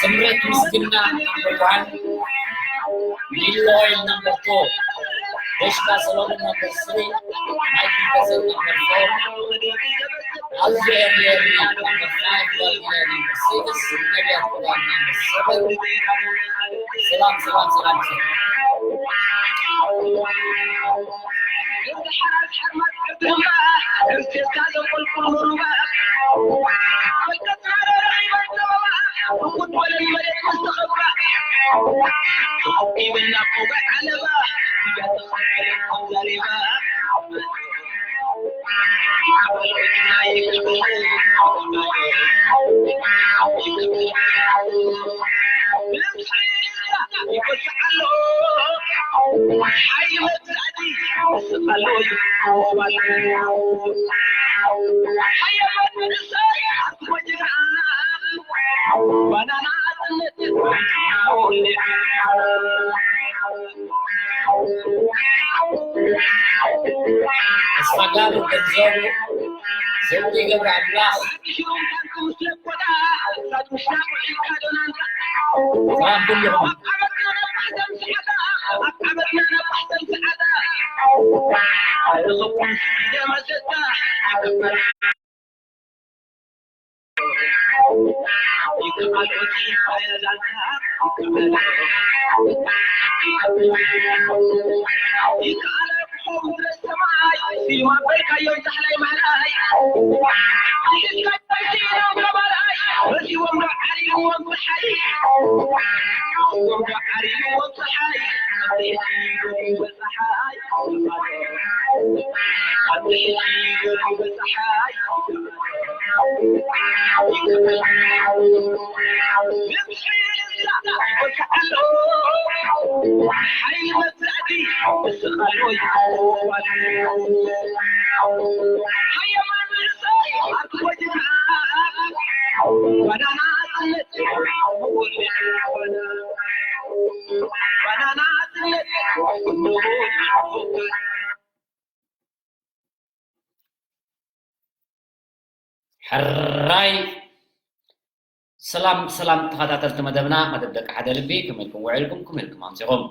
ስምረት ምስግና number one, ሊሎ ኦይል number two, ደሽካ ሰሎሞን number three, ማይክል ከሰል number four, ኣዙ ኤርሊ ኤርሊ number five, ጓልጉለ number six, ነቢያት ቁዳን number seven። ሰላም ሰላም ሰላም ሰላም። ኣስፋጋሩ ገንዘቡ ዘውዲ ገብረ ኣምላኽ። ሰላም ኩልኹም። ሕራይ ሰላም ሰላም ተኸታተልቲ መደብና፣ መደብ ደቂ ሓደ ልቢ፣ ከመይ ኢልኩም ውዒልኩም? ከመይ ኢልኩም ኣምሲኹም?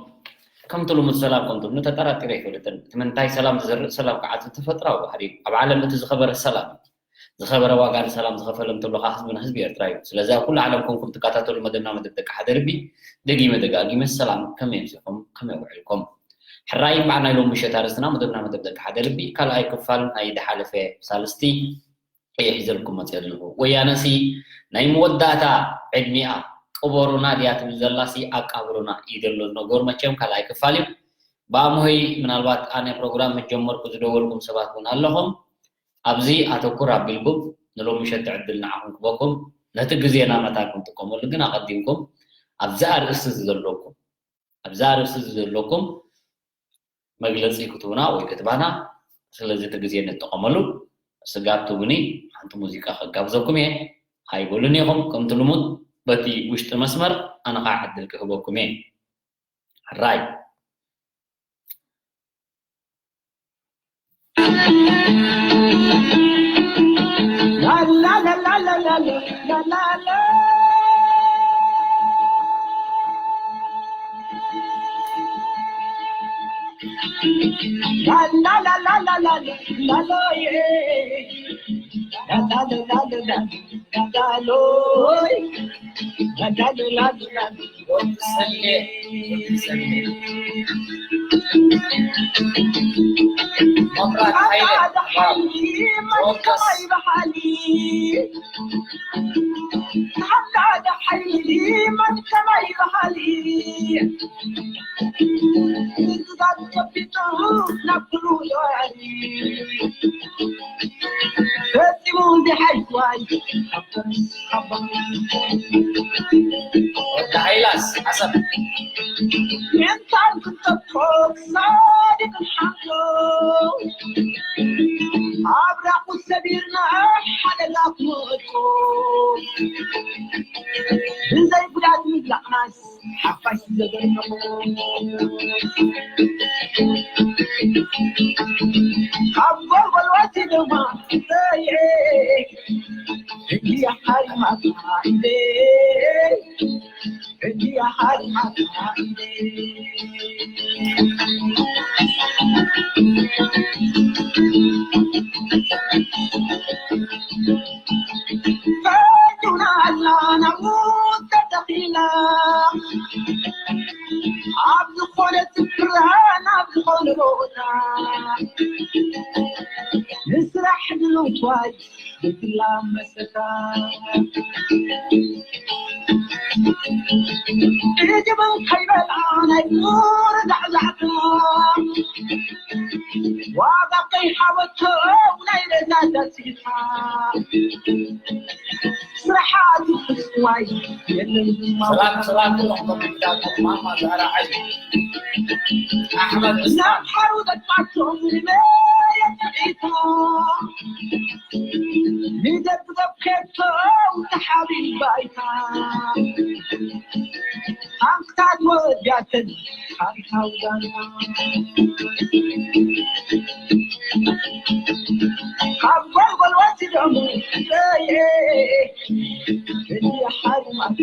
ከምቲ ልሙድ ሰላም ከምቲ ንተጠራጢረ ኣይፈልጥን። እቲ ምንታይ ሰላም ዝዘርእ ሰላም ክዓጽድ ተፈጥራዊ ባህሪ እዩ። ኣብ ዓለም እቲ ዝኸበረ ሰላም እዩ። ዝኸበረ ዋጋ ንሰላም ዝኸፈለ እንተሎ ኸዓ ህዝብና ህዝቢ ኤርትራ እዩ። ስለዚ ኣብ ኩሉ ዓለም ኮንኩም ትከታተሉ መደብና መደብ ደቂ ሓደ ልቢ፣ ደጊመ ደጋጊመ ሰላም፣ ከመይ ኣምሲኹም? ከመይ ውዒልኩም? ሕራይ በዓል ናይ ሎሚ ምሸት ኣርእስትና መደብና መደብ ደቂ ሓደ ልቢ ካልኣይ ክፋል ናይ ዝሓለፈ ሳልስቲ እየ ሒዘልኩም መፅእ ኣለኹ። ወያነሲ ናይ መወዳእታ ዕድሚኣ ቅበሩና ድያ ትብል ዘላሲ ኣቃብሩና እዩ ዘሎ ዝነገሩ። መቸም ካልኣይ ክፋል እዩ። ብኣምሆይ ምናልባት ኣነ ፕሮግራም ምስ ጀመርኩ ዝደወልኩም ሰባት እውን ኣለኹም። ኣብዚ ኣተኩር ኣቢልኩም ንሎሚ ምሸት ዕድል ንዓኹም ክበኩም ነቲ ግዜና መታን ክንጥቀመሉ ግን ኣቐዲምኩም ኣብዚ ኣርእስቲ እዚ ዘለኩም ኣብዚ ኣርእስቲ እዚ ዘለኩም መግለጺ ክትቡና ወይ ክትባና። ስለዚ እቲ ግዜ ንጥቀመሉ። ስጋብ ትቡኒ ሓንቲ ሙዚቃ ከጋብዘኩም እየ። ኣይበሉን ኢኹም። ከምቲ ልሙድ በቲ ውሽጢ መስመር ኣነ ኸዓ ዕድል ክህበኩም እየ። ሕራይ። ወዲ ሃይላስ ዓሰብ። ኣብራኹ ሰቢርና ሓደጋ ክወድቁ ብዘይ ጉዳት ምግላቕናስ ሓፋሽ ዘገርመኹ ካብ ጎልጎል ወፂ ድማ እየ ሕጂ ሓሪማትና ኢለ ሕጂ ሓሪማትና ኢለ ፈጁና ኣላ ናብ ተተኺላ ኣብ ዝኾነ ስፍራ ናብ ዝኾነ ቦታ ንስራሕ ድልውትዋይ ብፍላ መሰታ እጅብን ከይበላ ናይ ኑር ዛዕዛዕታ ዋጋ ከይሓወቶ ናይ ረዛ ዳሲታ ስራሓት ፍስዋይ የለን ድማ ሰላም ሰላም ኩሎም ኮሚኒታት ማማ ዛራ ዓሊ ኣሕመድ እስማን ሓሩ ደቃቶም ንመየጥዒታ ንደብደብ ከቶ ተሓቢል ባይታ ሃንክታት ወዲያትን ሃንካው ዛንታ ካብ ጎልጎል ወሲዶም እየ እንዲ ሓሩማት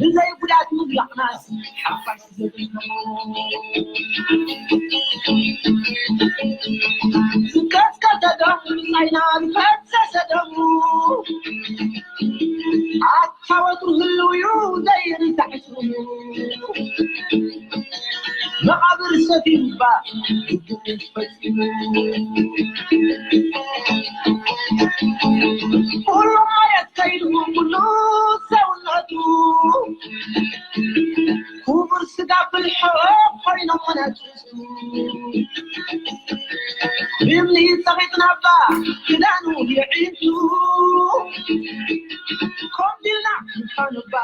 ብዘይ ጉዳት ምግላቕናስ ሓፋሽ ዝብል ዝቀጥቀጠ ደሙ ምሳይና ዝፈሰሰ ደሙ ኣታ ወትሩ ህልው እዩ ዘይርሳዕ ስሙ መቓብር ሰፊሩ እባ ግድቡ ፈጺሙ ኩሉ ማየት ከይዱ ኩሉ ሰውነቱ ክቡር ስጋ ብልሖ ኮይኖም መናቱ እምኒ ጸቒጥናባ ክዳኑ የዒንቱ ኮምቢልና ምዃኑባ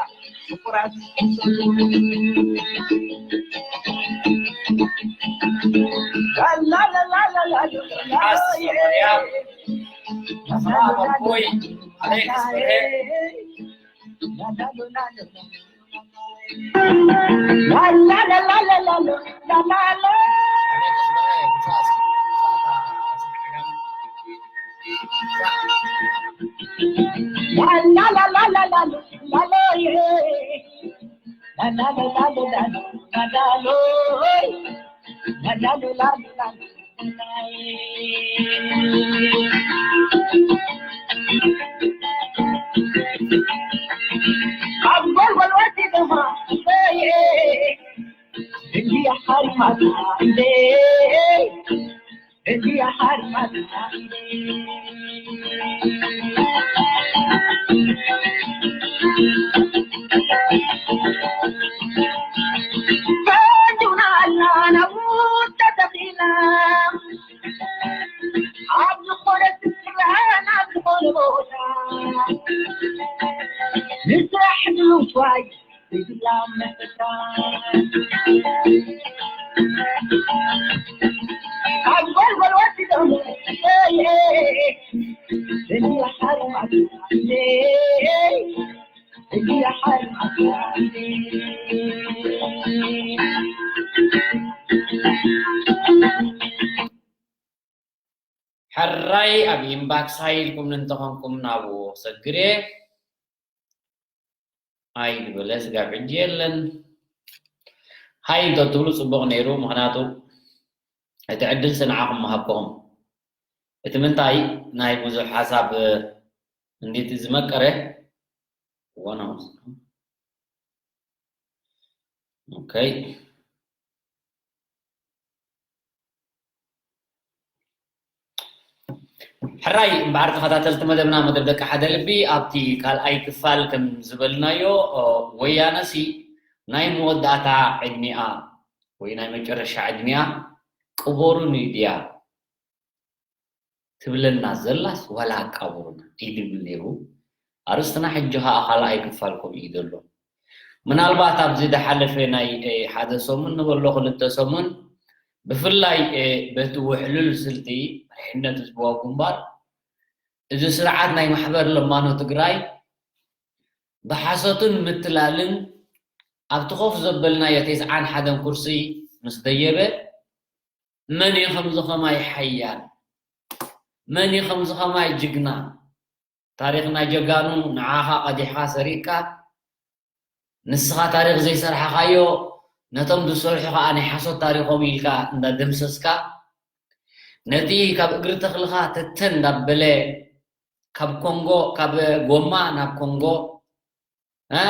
ፍቑራት ላላላላላላ ኣሰማርያ ኣሰማራ ባቦይ ኣሌክስ በርሄ ካብ ጎልጎል ወሲድኻ እንዲያ ሓሪማትና እንዴ፣ እንዲያ ሓሪማትና እንዴ። ፈንዱናልና ናብኡ ተተኺልና፣ ኣብ ዝኾነ ስፍራ፣ ናብ ዝኾነ ቦታ፣ ንስራሕ ንምውፋይ ሕራይ ኣብ ኢንባክስ ሃይ ኢልኩም እንተኾንኩም ናብኡ ክሰግር እየ። ኣይ ዝበለ ስጋብ ሕጂ የለን። ሃይ እንተትብሉ ጽቡቕ ነይሩ፣ ምኽንያቱ እቲ ዕድል ስንዓኹም ምሃብኩኹም። እቲ ምንታይ ናይ ብዙሕ ሓሳብ እንዴት ዝመቀረ ወናውስ። ኦኬ። ሕራይ እምበኣር ተኸታተልቲ መደብና፣ መደብ ደቂ ሓደ ልቢ፣ ኣብቲ ካልኣይ ክፋል ከም ዝበልናዮ፣ ኦ፣ ወያነሲ ናይ መወዳእታ ዕድሚኣ ወይ ናይ መጨረሻ ዕድሚኣ ቅበሩኒ ድያ ትብለና ዘላስ ዋላ ኣቃብሩና ይድብል ነይሩ። ኣርእስትና ሕጂ ኸኣ ካልኣይ ክፋል ከምኡ እዩ ዘሎ። ምናልባት ኣብዚ ዝሓለፈ ናይ፣ እ፣ ሓደ ሰሙን ንበሎ ክልተ ሰሙን ብፍላይ፣ እ፣ በቲ ውሕሉል ስልቲ መሪሕነት ህዝባዊ ግንባር እዚ ስርዓት ናይ ማሕበር ለማኖ ትግራይ ብሓሶትን ምትላልን ኣብቲ ኮፍ ዘበልናዮ ተስዓን ሓደን ኩርሲ ምስ ደየበ፣ መን እዩ ከምዚ ኸማይ ሓያል? መን እዩ ከምዚ ኸማይ ጅግና? ታሪኽ ናይ ጀጋኑ ንዓኻ ቀዲሕኻ ሰሪቕካ፣ ንስኻ ታሪኽ ዘይሰርሓኻዮ ነቶም ዝሰርሑ ኸኣ ናይ ሓሶት ታሪኾም ኢልካ እንዳደምሰስካ፣ ነቲ ካብ እግሪ ተኽልኻ ተተን እንዳበለ ካብ ኮንጎ፣ ካብ ጎማ ናብ ኮንጎ፣ እ፣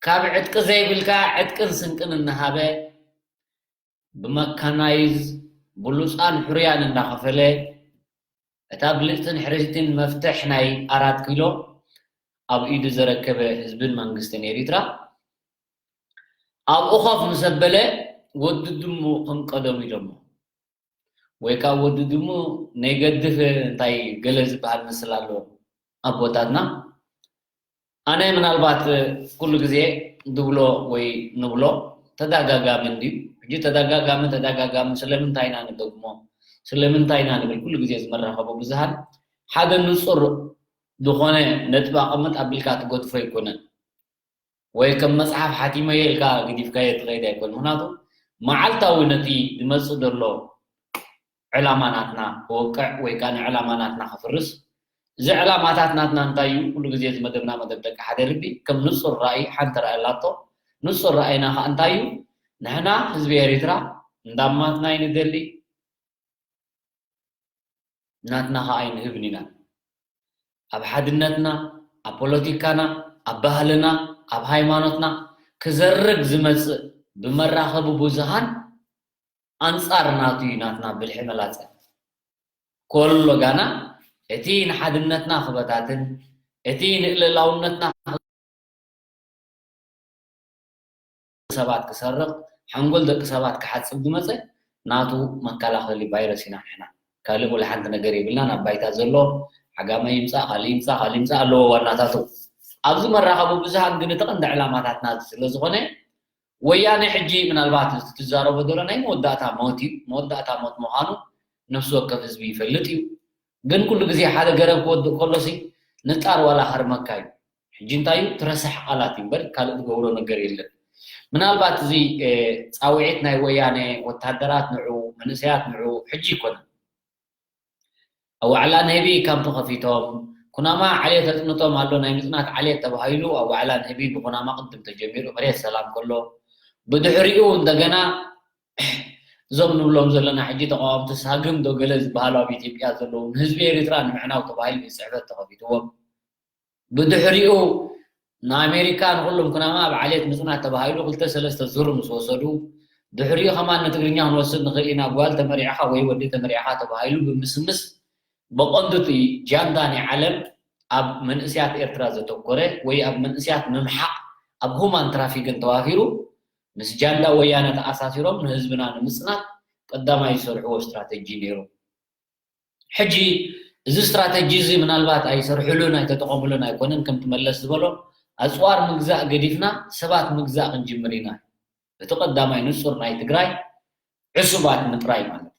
ካብ ዕጥቂ ዘይብልካ ዕጥቅን ስንቅን እናሃበ፣ ብመካናይዝ ብሉፃን ሕሩያን እንዳኸፈለ፣ እታ ብልፅትን ሕርጅትን መፍትሕ ናይ ኣራት ኪሎ ኣብ ኢዱ ዘረከበ ህዝብን መንግስትን ኤሪትራ ኣብኡ ኮፍ ምስ ኣበለ፣ ወዲ ድሙ ከም ቀደሙ ኢሎሞ። ወይ ከዓ ወዲ ድሙ ናይ ገድፍ እንታይ ገለ ዝበሃል ምስል ኣሎ ኣቦታትና። ኣነ ምናልባት ኩሉ ግዜ ድብሎ ወይ ንብሎ ተደጋጋሚ እንድዩ። ሕጂ ተደጋጋሚ፣ ተደጋጋሚ ስለምንታይ ኢና ንደግሞ? ስለምንታይ ኢና ንብል? ኩሉ ግዜ ዝመራኸቡ ብዙሃን ሓደ ንጹር ዝኾነ ነጥቢ ኣቐምጥ ኣቢልካ ትገድፎ ኣይኮነን። ወይ ከም መጽሓፍ ሓቲመዮ ኢልካ ገዲፍካዮ ትኸይድ ኣይኮን። ምኽንያቱ መዓልታዊ ነቲ ዝመጽእ ዘሎ ዕላማ ናትና ክወቅዕ ወይ ከኣ ንዕላማ ናትና ከፍርስ፣ እዚ ዕላማታት ናትና እንታይ እዩ? ኩሉ ግዜ እዚ መደብና መደብ ደቂ ሓደ ልቢ ከም ንጹር ራእይ ሓንቲ ራእይ ኣላቶ። ንጹር ራእይና ከኣ እንታይ እዩ? ንሕና ህዝቢ ኤሪትራ እንዳማትና ኣይንደሊ፣ ናትና ከኣ ኣይንህብን ኢና። ኣብ ሓድነትና፣ ኣብ ፖለቲካና፣ ኣብ ባህልና፣ ኣብ ሃይማኖትና ክዘርግ ዝመጽእ ብመራኸቢ ብዙሃን ኣንጻር ናቱ እዩ ናትና ብልሒ መላጸ። ኮሎ ጋና እቲ ንሓድነትና ክበታትን፣ እቲ ንልእላውነትና ሰባት ክሰርቕ፣ ሓንጎል ደቂ ሰባት ክሓጽብ ዝመጸ ናቱ መከላኸሊ ቫይረስ ኢና ንሕና። ካልእ ወላ ሓንቲ ነገር የብልናን። ኣብ ባይታ ዘሎ ዓጋመ ይምጻእ፣ ካልእ ይምጻእ፣ ካልእ ይምጻእ ኣለዎ ዋናታቱ። ኣብዚ መራኸቢ ብዙሃን ግን እቲ ቀንዲ ዕላማታትና እዚ ስለ ዝኾነ፣ ወያነ ሕጂ ምናልባት እዚ ትዛረቦ ዘሎ ናይ መወዳእታ ሞት እዩ። መወዳእታ ሞት ምዃኑ ነፍሲ ወከፍ ህዝቢ ይፈልጥ እዩ። ግን ኩሉ ግዜ ሓደ ገረብ ክወድእ ከሎሲ ንጣር ዋላ ሃርመካ እዩ። ሕጂ እንታይ እዩ? ትረሳሕ ቃላት እዩ እምበር ካልእ ዝገብሮ ነገር የለን። ምናልባት እዚ፣ እ፣ ጻውዒት ናይ ወያነ ወታደራት ንዑ፣ መንእሰያት ንዑ፣ ሕጂ ይኮነ። ኣብ ዋዕላ ንህቢ ካምፕ ከፊቶም፣ ኩናማ ዓሌት ኣጽንቶም ኣሎ፣ ናይ ምጽናት ዓሌት ተባሂሉ ኣብ ዋዕላ ንህቢ ብኩናማ ቅድም ተጀሚሩ፣ መሬት ሰላም ከሎ፣ ብድሕሪኡ እንደገና እዞም ንብሎም ዘለና ሕጂ ተቃወምቲ ሳግም ዶ ገለ ዝበሃሉ ኣብ ኢትዮጵያ ዘለዉ ንህዝቢ ኤሪትራ ንምዕናው ተባሂሉ ቤት ጽሕፈት ተኸፊትዎም። ብድሕሪኡ ንኣሜሪካ ንኩሎም ኩናማ ኣብ ዓሌት ምጽናት ተባሂሉ ክልተ ሰለስተ ዙር ምስ ወሰዱ፣ ድሕሪኡ ከማን ንትግርኛ ክንወስድ ንኽእል ኢና፣ ጓል ተመሪዕኻ ወይ ወዲ ተመሪዕኻ ተባሂሉ ብምስምስ ብቐንዱ እቲ ጃንዳ ናይ ዓለም ኣብ መንእስያት ኤርትራ ዘተኮረ ወይ ኣብ መንእስያት ምምሓቕ ኣብ ሁማን ትራፊክን ተዋፊሩ ምስ ጃንዳ ወያነ ተኣሳሲሮም ንህዝብና ንምጽናት ቀዳማይ ዝሰርሕዎ ስትራተጂ ነይሩ። ሕጂ እዚ ስትራተጂ እዚ ምናልባት ኣይሰርሕሉን ኣይተጠቐምሉን ኣይኮነን፣ ከምቲ መለስ ዝበሎ ኣፅዋር ምግዛእ ገዲፍና ሰባት ምግዛእ ክንጅምር ኢና። እቲ ቀዳማይ ንፁር ናይ ትግራይ ዕሱባት ምጥራይ ማለት እዩ።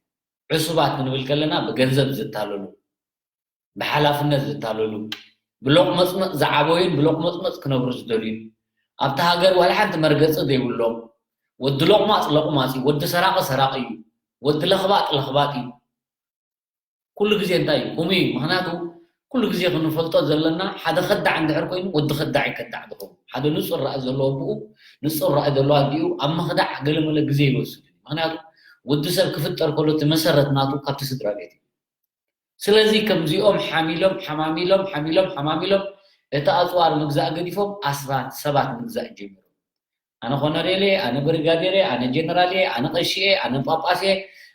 ዕሱባት ክንብል ከለና ብገንዘብ ዝታለሉ፣ ብሓላፍነት ዝታለሉ፣ ብሎቕመፅመፅ ዝዓበዩን ብሎቕመፅመፅ ክነብሩ ዝደልዩን፣ ኣብቲ ሃገር ዋላ ሓንቲ መርገፂ ዘይብሎም፣ ወዲ ሎቕማፅ ሎቕማፅ እዩ፣ ወዲ ሰራቒ ሰራቒ እዩ፣ ወዲ ለኽባጥ ለኽባጥ እዩ። ኩሉ ግዜ እንታይ እዩ? ከምኡ እዩ። ምኽንያቱ ኩሉ ግዜ ክንፈልጦ ዘለና ሓደ ከዳዕ እንድሕር ኮይኑ ወዲ ከዳዕ እዩ ከዳዕ ዝኸውን። ሓደ ንፁር ራእይ ዘለዎ ኣቦኡ፣ ንፁር ራእይ ዘለዎ ኣዲኡ ኣብ ምኽዳዕ ገለመለ ግዜ ይወስድ እዩ። ምኽንያቱ ወዲ ሰብ ክፍጠር ከሎ እቲ መሰረት ናቱ ካብቲ ስድራ ቤት እዩ። ስለዚ ከምዚኦም ሓሚሎም ሓማሚሎም ሓሚሎም ሓማሚሎም እቲ ኣፅዋር ምግዛእ ገዲፎም ኣስራት ሰባት ምግዛእ ጀሚሮም። ኣነ ኮነሬል እየ፣ ኣነ ብሪጋዴር እየ፣ ኣነ ጀነራል እየ፣ ኣነ ቀሺ እየ፣ ኣነ ጳጳስ እየ፣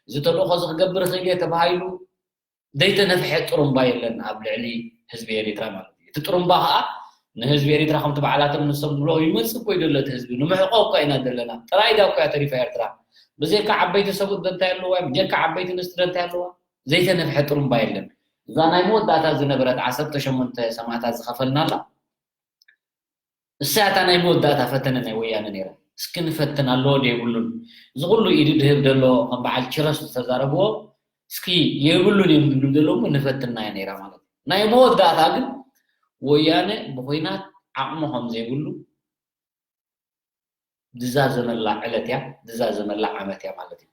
እዚ ተልእኾ እዚ ክገብር እኽእል እየ ተባሂሉ ዘይተነፍሐ ጥሩምባ የለን ኣብ ልዕሊ ህዝቢ ኤሪትራ ማለት እዩ። እቲ ጥሩምባ ከዓ ንህዝቢ ኤሪትራ ከምቲ ባዕላቶም ንሶም ዝብሎ ይመጽእ እኮ እዩ ዘሎ እቲ ህዝቢ ንምሕቆ እኳ ኢና ዘለና። ጥራይ ዳ እኮ እያ ተሪፋ ኤርትራ። ብዘይካ ዓበይቲ ሰብኡት ዶ እንታይ ኣለዋ? ብጀካ ዓበይቲ ንስቲ ዶ እንታይ ኣለዋ? ዘይተነፍሐ ጥሩምባ የለን። እዛ ናይ መወዳእታ ዝነበረት ዓሰርተ ሸሞንተ ሰማእታት ዝኸፈልናላ እሳ እታ ናይ መወዳእታ ፈተነ ናይ ወያነ ነይራ። እስኪ ንፈትን ኣለዎ ዶ የብሉን? እዚ ኩሉ ኢዱ ድህብ ደሎ ከም በዓል ችረስ ዝተዛረብዎ እስኪ የብሉን እዮም ዝብሉ ዘለዉ እሞ ንፈትና እያ ነይራ ማለት እዩ። ናይ መወዳእታ ግን ወያነ ብኹናት ዓቕሙ ከም ዘይብሉ ዝዛዘመላ ዕለት እያ፣ ዝዛዘመላ ዓመት እያ ማለት እዩ።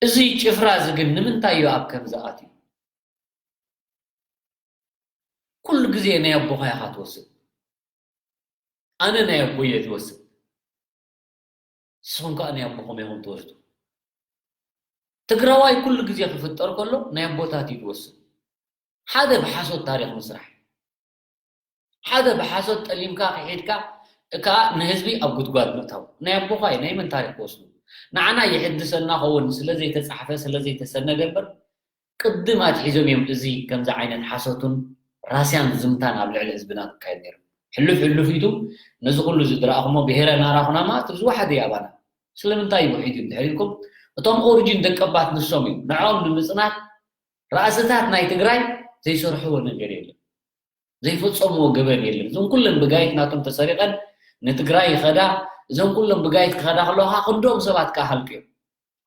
እዚ ጭፍራ እዚ ግን ንምንታይ እዩ ኣብ ከምዚ ኣትዩ? ኩሉ ግዜ ናይ ኣቦኻ ኢኻ ትወስድ። ኣነ ናይ ኣቦየ ዝወስድ። ንስኹም ከኣ ናይ ኣቦኹም ኢኹም ትወስዱ። ትግራዋይ ኩሉ ግዜ ክፍጠር ከሎ ናይ ኣቦታት እዩ ዝወስድ። ሓደ ብሓሶት ታሪኽ ምስራሕ፣ ሓደ ብሓሶት ጠሊምካ ክሒድካ ከኣ ንህዝቢ ኣብ ጉድጓድ ምእታው። ናይ ኣቦኻ እዩ፣ ናይ መን ታሪኽ ክወስዱ? ንዓና የሕድሰና ኸውን ስለ ዘይተጻሕፈ ስለ ዘይተሰነደ እምበር ቅድም ኣትሒዞም እዮም እዚ ከምዚ ዓይነት ሓሶትን ራስያን ዝምታን ኣብ ልዕሊ ህዝብና ዝካየድ ነይሩ። ሕሉፍ ሕሉፍ ኢቱ ነዚ ኩሉ ዝድረኣኹሞ ብሄረ ናራ ኩናማ እቲ ዝወሓደ እዩ ኣባና። ስለምንታይ እዩ ውሒዱ እንድሕር ኢልኩም እቶም ኦሪጂን ደቀባት ንሶም እዮም። ንዕኦም ንምጽናት ራእስታት ናይ ትግራይ ዘይሰርሕዎ ነገር የለን። ዘይፈጸምዎ ገበን የለን። እዞም ኩለን ብጋይት ናቶም ተሰሪቐን ንትግራይ ይኸዳ፣ እዞም ኩለን ብጋይት ክኸዳ ከለዋ ክንዶም ሰባት ከኣ ሃልቅዮም።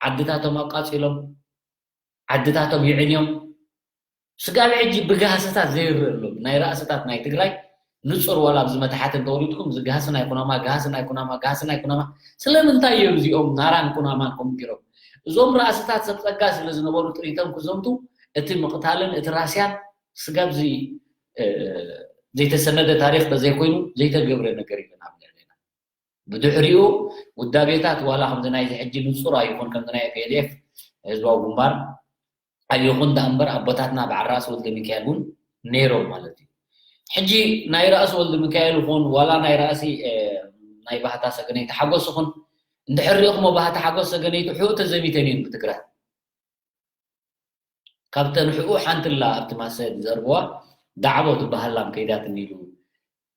ዓድታቶም ኣቃጺሎም፣ ዓድታቶም ይዕንዮም። ስጋብ ሕጂ ብጋህስታት ዘይርእ ኣሎ። ናይ ራእስታት ናይ ትግራይ ንጹር ዋላ ኣብዚ መታሕት እንተወሪድኩም እዚ ጋህሲ ናይ ኩናማ፣ ጋህሲ ናይ ኩናማ፣ ጋህሲ ናይ ኩናማ። ስለምንታይ እዮም እዚኦም ናራን ኩናማን ከምኡ ገይሮም? እዞም ራእስታት ሰብ ጸጋ ስለ ዝነበሩ ጥሪቶም ክዘምቱ እቲ ምቕታልን እቲ ራስያን ስጋብ እዚ ዘይተሰነደ ታሪኽ ተዘይኮይኑ ዘይተገብረ ነገር የለን ኣብ ልዕሌና። ብድሕሪኡ ውዳቤታት ዋላ ከምዚ ናይዚ ሕጂ ንጹር ኣይኹን ከምዚ ናይ ፒኤልኤፍ ህዝባዊ ግንባር ኣይኹን ደኣ እምበር ኣቦታትና በዓል ራእሲ ወልደ ሚካኤል እውን ነይሮም ማለት እዩ። ሕጂ ናይ ራእሲ ወልደ ሚካኤል ይኹን ዋላ ናይ ራእሲ ናይ ባህታ ሰገነይቲ ሓጎስ ይኹን እንድሕር ሪእኹሞ ባህታ ሓጎስ ሰገነይቲ ሕኡ ተዘሚተን እየን ብትግራት። ካብተን ሕኡ ሓንቲ ኣላ ኣብቲ ማሰ ዝዘርብዋ ዳዕቦ ትበሃል ላም ከይዳትኒ ኢሉ።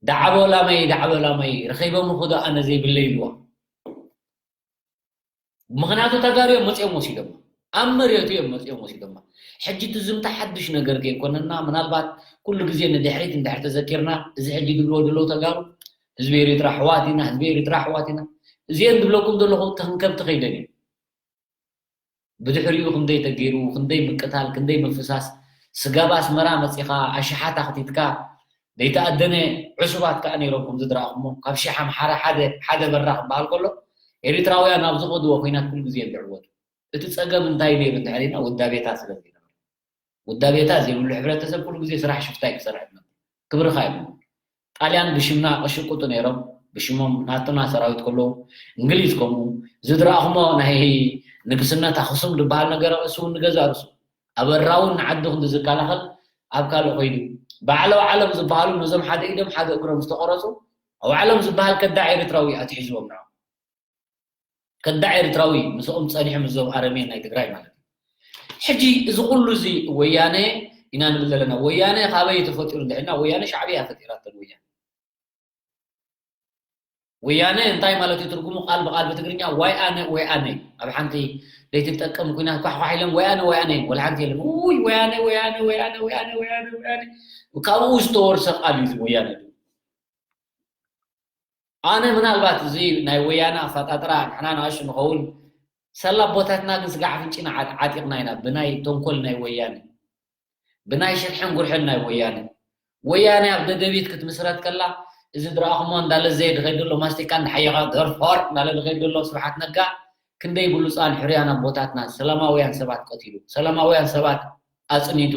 ዳዕቦ ላመይ፣ ዳዕቦ ላመይ፣ ረኺቦምኹ ዶ ኣነ ዘይብለይ ኢልዋ። ምኽንያቱ ተጋሩ እዮም መፂኦም ወሲዶማ። ኣብ መሬቱ እዮም መፂኦም ወሲዶማ። ሕጂ እቲ ዝምታ ሓድሽ ነገር ከይኮነና፣ ምናልባት ኩሉ ግዜ ንድሕሪት እንድሕር ተዘኪርና፣ እዚ ሕጂ ዝብልዎ ዘለዉ ተጋሩ፣ ህዝቢ ኤሪትራ ኣሕዋት ኢና፣ ህዝቢ ኤሪትራ ኣሕዋት ኢና። እዚአን ዝብለኩም ዘለኹ ከም ከብቲ ከይደን እዮም። ብድሕሪኡ ክንደይ ተገይሩ፣ ክንደይ ምቅታል፣ ክንደይ ምፍሳስ፣ ስጋብ ኣስመራ መጺኻ ኣሽሓት ኣኽቲትካ፣ ዘይተኣደነ ዕሱባት ከኣ ነይሮም ከምዚ ዝረኣኹሞ፣ ካብ ሽሕ ኣምሓራ ሓደ፣ ሓደ በራኽ ክበሃል ከሎ፣ ኤሪትራውያን ኣብ ዝኸድዎ ኲናት ኩሉ ግዜ እዮም ዝዕወቱ። እቲ ጸገም እንታይ ነይሩ እንድሕር ኢልና፣ ውዳቤታት ስለ ዘይነበረ። ውዳቤታት ዘይብሉ ሕብረተሰብ ኩሉ ግዜ ስራሕ ሽፍታ እዩ ክሰርሕ ዝነብር። ክብርኻ የብሉን። ጣልያን ብሽምና ክሽቅጡ ነይሮም፣ ብሽሞም ናትና ሰራዊት ከለዉ፣ እንግሊዝ ከምኡ። እዚ ዝረኣኹሞ ናይ ንግስነት ኣኽሱም ዝበሃል ነገር ርእሱ እውን ንገዛእ ርእሱ። ኣበራ እውን ንዓዱ ክንዲ ዝከላኸል ኣብ ካልእ ከይዱ። ባዕለ ዓለም ዝበሃሉ ነዞም ሓደ ኢዶም ሓደ እግሮም ዝተቆረፁ ኣውዓሎም ዝበሃል ከዳዕ ኤርትራዊ ኣትሒዝዎም ንዖም። ከዳዕ ኤርትራዊ ምስኦም ጸኒሑ ምስዞም ኣረሜን ናይ ትግራይ ማለት እዩ። ሕጂ እዚ ኩሉ እዚ ወያነ ኢና ንብል ዘለና። ወያነ ካበይ ተፈጢሩ እንድሕና ወያነ ሻዕብያ ፈጢራተን ወያነ። ወያነ እንታይ ማለት እዩ ትርጉሙ? ቃል ብቃል ብትግርኛ ዋይ ኣነ ወይ ኣነ። ኣብ ሓንቲ ለይቲ ትጠቀም ኩናት ኳሕኳሕ ኢለን ወይ ኣነ ወይ ኣነ ወላ ሓንቲ የለን። ውይ ወያነ ወያነ ወያነ ወያነ ወያነ ወያነ ካብኡ ዝተወርሰ ቃል እዩ እዚ ወያነ። ኣነ ምናልባት እዚ ናይ ወያነ ኣፈጣጥራ ንሕና ንኣሽቱ ንኸውን ሰላ ኣቦታትና ግን ስጋዕ ኣፍንጭና ዓጥ- ዓጢቕና ኢና ብናይ ተንኮል ናይ ወያነ ብናይ ሽርሕን ጉርሕን ናይ ወያነ። ወያነ ኣብ ደደቢት ክትምስረት ከላ እዚ ዝረኣኹሞ እንዳለዘየ ዝኸይድ ዘሎ ማስቲካ እንዳሓየኻ ገርፈር እንዳለ ዝኸይድ ዘሎ ስብሓት ነጋ ክንደይ ብሉፃን ሕሩያን ኣቦታትና ሰላማውያን ሰባት ቀቲሉ ሰላማውያን ሰባት ኣፅኒቱ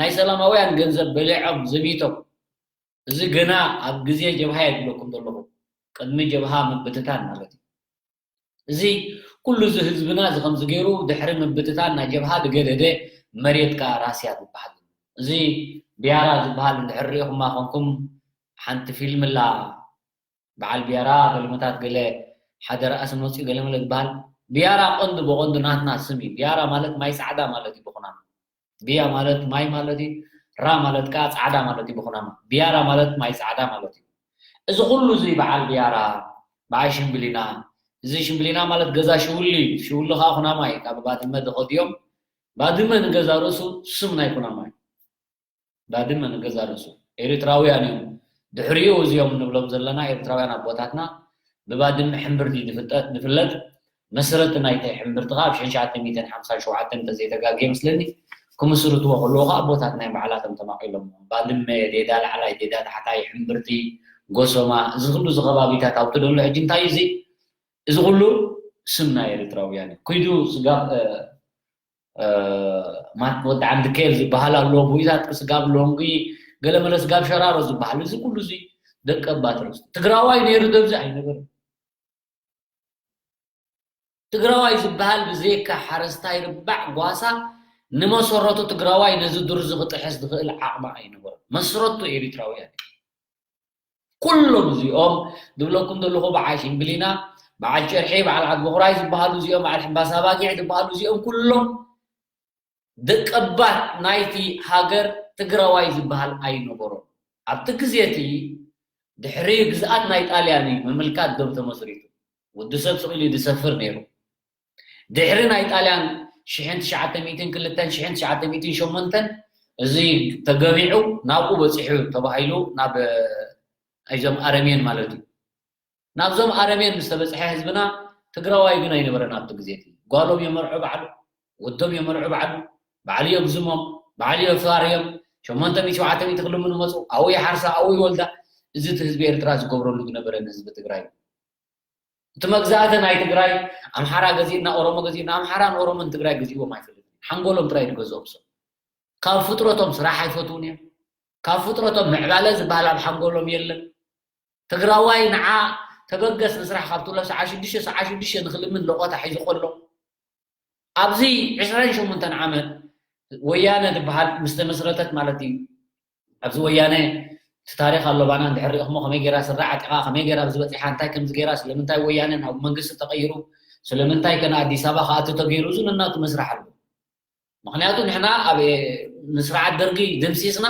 ናይ ሰላማውያን ገንዘብ በሊዖም ዘሚቶም እዚ ገና ኣብ ግዜ ጀብሃ እየ ዝብለኩም ዘለኹ። ቅድሚ ጀብሃ ምብትታን ማለት እዩ። እዚ ኩሉ እዚ ህዝብና እዚ ከምዚ ገይሩ ድሕሪ ምብትታን ናይ ጀብሃ ዝገደደ መሬት ከኣ ራስያ ዝበሃል። እዚ ቢያራ ዝበሃል እንድሕር ሪኢኹማ ኮንኩም ሓንቲ ፊልም ኣላ በዓል ቢያራ ገለመታት ገለ ሓደ ረኣሲ መፅኡ ገለመለ ዝበሃል ቢያራ ቀንዱ ብቐንዱ ናትና ስም እዩ። ቢያራ ማለት ማይ ፃዕዳ ማለት እዩ ብኹናማ። ቢያ ማለት ማይ ማለት እዩ። ራ ማለት ከዓ ፃዕዳ ማለት እዩ ብኹናማ። ቢያራ ማለት ማይ ፃዕዳ ማለት እዩ። እዚ ኩሉ እዚ በዓል ቢያራ፣ በዓል ሽምብሊና፣ እዚ ሽምብሊና ማለት ገዛ ሽውሊ እዩ። ሽውሊ ከዓ ኩናማ እዩ። ካብ ባድመ ዝኸዱ እዮም። ባድመ ንገዛ ርእሱ ስም ናይ ኩናማ እዩ። ባድመ ንገዛ ርእሱ ኤርትራውያን እዮም። ድሕሪኡ እዚኦም ንብሎም ዘለና ኤርትራውያን ኣቦታትና ብባድመ ሕምብርቲ ዝፍጠጥ ዝፍለጥ መስረቲ ናይቲ ሕምብርቲ ከዓ ኣብ ሽሕን ትሽዓተ ሚእትን ሓምሳን ሸውዓተን እንተዘይተጋግየ መስለኒ ክምስርትዎ ከለዉ ከዓ ኣቦታት ናይ ባዕላቶም ተማቒሎም ባድመ ዴዳ ላዕላይ ዴዳ ታሕታይ ሕምብርቲ ጎሶማ እዚ ኩሉ እዚ ከባቢታት ኣብቲ ደሎ ሕጂ እንታይ እዚ እዚ ኩሉ ስም ናይ ኤርትራውያን እዩ ኩይዱ ስጋብ ማት ወዲ ዓንዲ ኬል ዝበሃል ኣሎ፣ ቡይታት ስጋብ ሎንጊ ገለመለ ስጋብ ሸራሮ ዝበሃል እዚ ኩሉ እዚ ደቂ ኣባት ርእሱ ትግራዋይ ነይሩ ደብዚ ኣይነበረን። ትግራዋይ ዝበሃል ብዘይካ ሓረስታይ ርባዕ ጓሳ ንመሰረቱ ትግራዋይ ነዚ ዱር እዚ ክጥሕስ ዝኽእል ዓቕሚ ኣይነበሮን። መስረቱ ኤሪትራውያን ኩሎም እዚኦም ዝብለኩም ዘለኹ በዓል ሽምብሊና በዓል ጨርሒ በዓል ዓድቦኽራይ ዝበሃሉ እዚኦም በዓል ሕምባሳ ባጊዕ ዝበሃሉ እዚኦም ኩሎም ደቀባት ናይቲ ሃገር ትግራዋይ ዝበሃል ኣይነበሮም ኣብቲ ግዜ እቲ ድሕሪ ግዝኣት ናይ ጣልያን እዩ ምምልካት ዶብ ተመስሪቱ ወዲ ሰብ ስቕ ኢሉ ዝሰፍር ነይሩ ድሕሪ ናይ ጣልያን ሽሕን ትሽዓተ ሚእትን ክልተን ሽሕን ትሽዓተ ሚእትን ሸሞንተን እዚ ተገቢዑ ናብኡ በፂሑ ተባሂሉ ናብ ኣይዞም ኣረሜን ማለት እዩ ናብዞም ኣረሜን ምስ ተበፅሐ ህዝብና ትግራዋይ ግን ኣይነበረን ኣብቲ ግዜ እቲ ጓሎም የመርዖ ባዕሉ ወዶም የመርዑ ባዕሉ ባዕሉ የግዝሞም ባዕሉ የፋርዮም ሸሞንተ ሚእቲ ሸውዓተ ሚእቲ ክልምኑ መፁ ኣብኡ ይሓርሳ ኣብኡ ይወልዳ እዚ እቲ ህዝቢ ኤርትራ ዝገብረሉ ዝነበረ ንህዝቢ ትግራይ እቲ መግዛእቲ ናይ ትግራይ ኣምሓራ ገዚእና ኦሮሞ ገዚእና ኣምሓራን ኦሮሞን ትግራይ ገዚእዎም ኣይፈልጥን ሓንጎሎም ጥራይ ዝገዝኦም ሰብ ካብ ፍጥረቶም ስራሕ ኣይፈትውን እዮም ካብ ፍጥረቶም ምዕባለ ዝበሃል ኣብ ሓንጎሎም የለን ትግራዋይ ንዓ ተበገስ ንስራሕ ካብ ትብሎ ሰዓ ሽዱሽተ ሰዓ ሽዱሽተ ንክልምን ለቆታ ሒዙ ከሎ ኣብዚ ዕስራን ሸሞንተን ዓመት ወያነ ትበሃል ምስ ተመስረተት ማለት እዩ ኣብዚ ወያነ እቲ ታሪክ ኣሎ ባና እንድሕር ሪኢኹሞ ከመይ ገይራ ስረ ዓጢቓ ከመይ ገይራ ኣብዚ በፂሓ እንታይ ከምዚ ገይራ ስለምንታይ ወያነ ናብ መንግስቲ ተቐይሩ ስለምንታይ ከ ንኣዲስ ኣበባ ክኣቱ ተገይሩ እዚ ነናቱ መስራሕ ኣሎ ምክንያቱ ንሕና ኣብ ንስርዓት ደርጊ ደምሲስና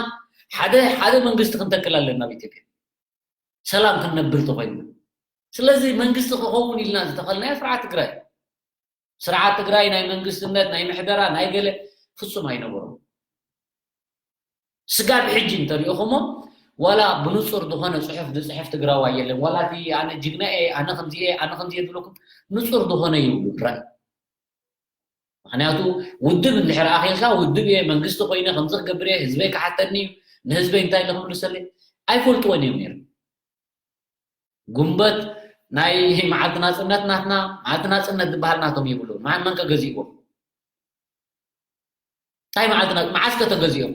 ሓደ ሓደ መንግስቲ ክንተክል ኣለና ኣብ ኢትዮጵያ ሰላም ክንነብር ተኮይንና ስለዚ መንግስቲ ክኸውን ኢልና ዝተኸልናዮ ስርዓት ትግራይ ስርዓት ትግራይ ናይ መንግስትነት ናይ ምሕደራ ናይ ገለ ፍጹም ኣይነበሮም ስጋብ ሕጂ እንተሪእኹሞ ዋላ ብንጹር ዝኾነ ጽሑፍ ዝጽሕፍ ትግራዋይ የለን ዋላ እቲ ኣነ ጅግና እየ ኣነ ከምዚ እየ ኣነ ከምዚ እየ ዝብለኩም ንጹር ዝኾነ ይብሉ ራይ ምክንያቱ ውድብ እንድሕር ኣኺልካ ውድብ እየ መንግስቲ ኮይነ ከምዚ ክገብር እየ ህዝበይ ክሓተኒ እዩ ንህዝበይ እንታይ ኢለ ክምልሰለይ ኣይፈልጥዎን እዮም ነይሩ ጉንበት ናይ መዓልቲ ናፅነት ናትና መዓልቲ ናፅነት ዝበሃል ናቶም ይብሉ መን መን ከገዚእዎም እንታይ መዓልቲ መዓስ ከተገዚኦም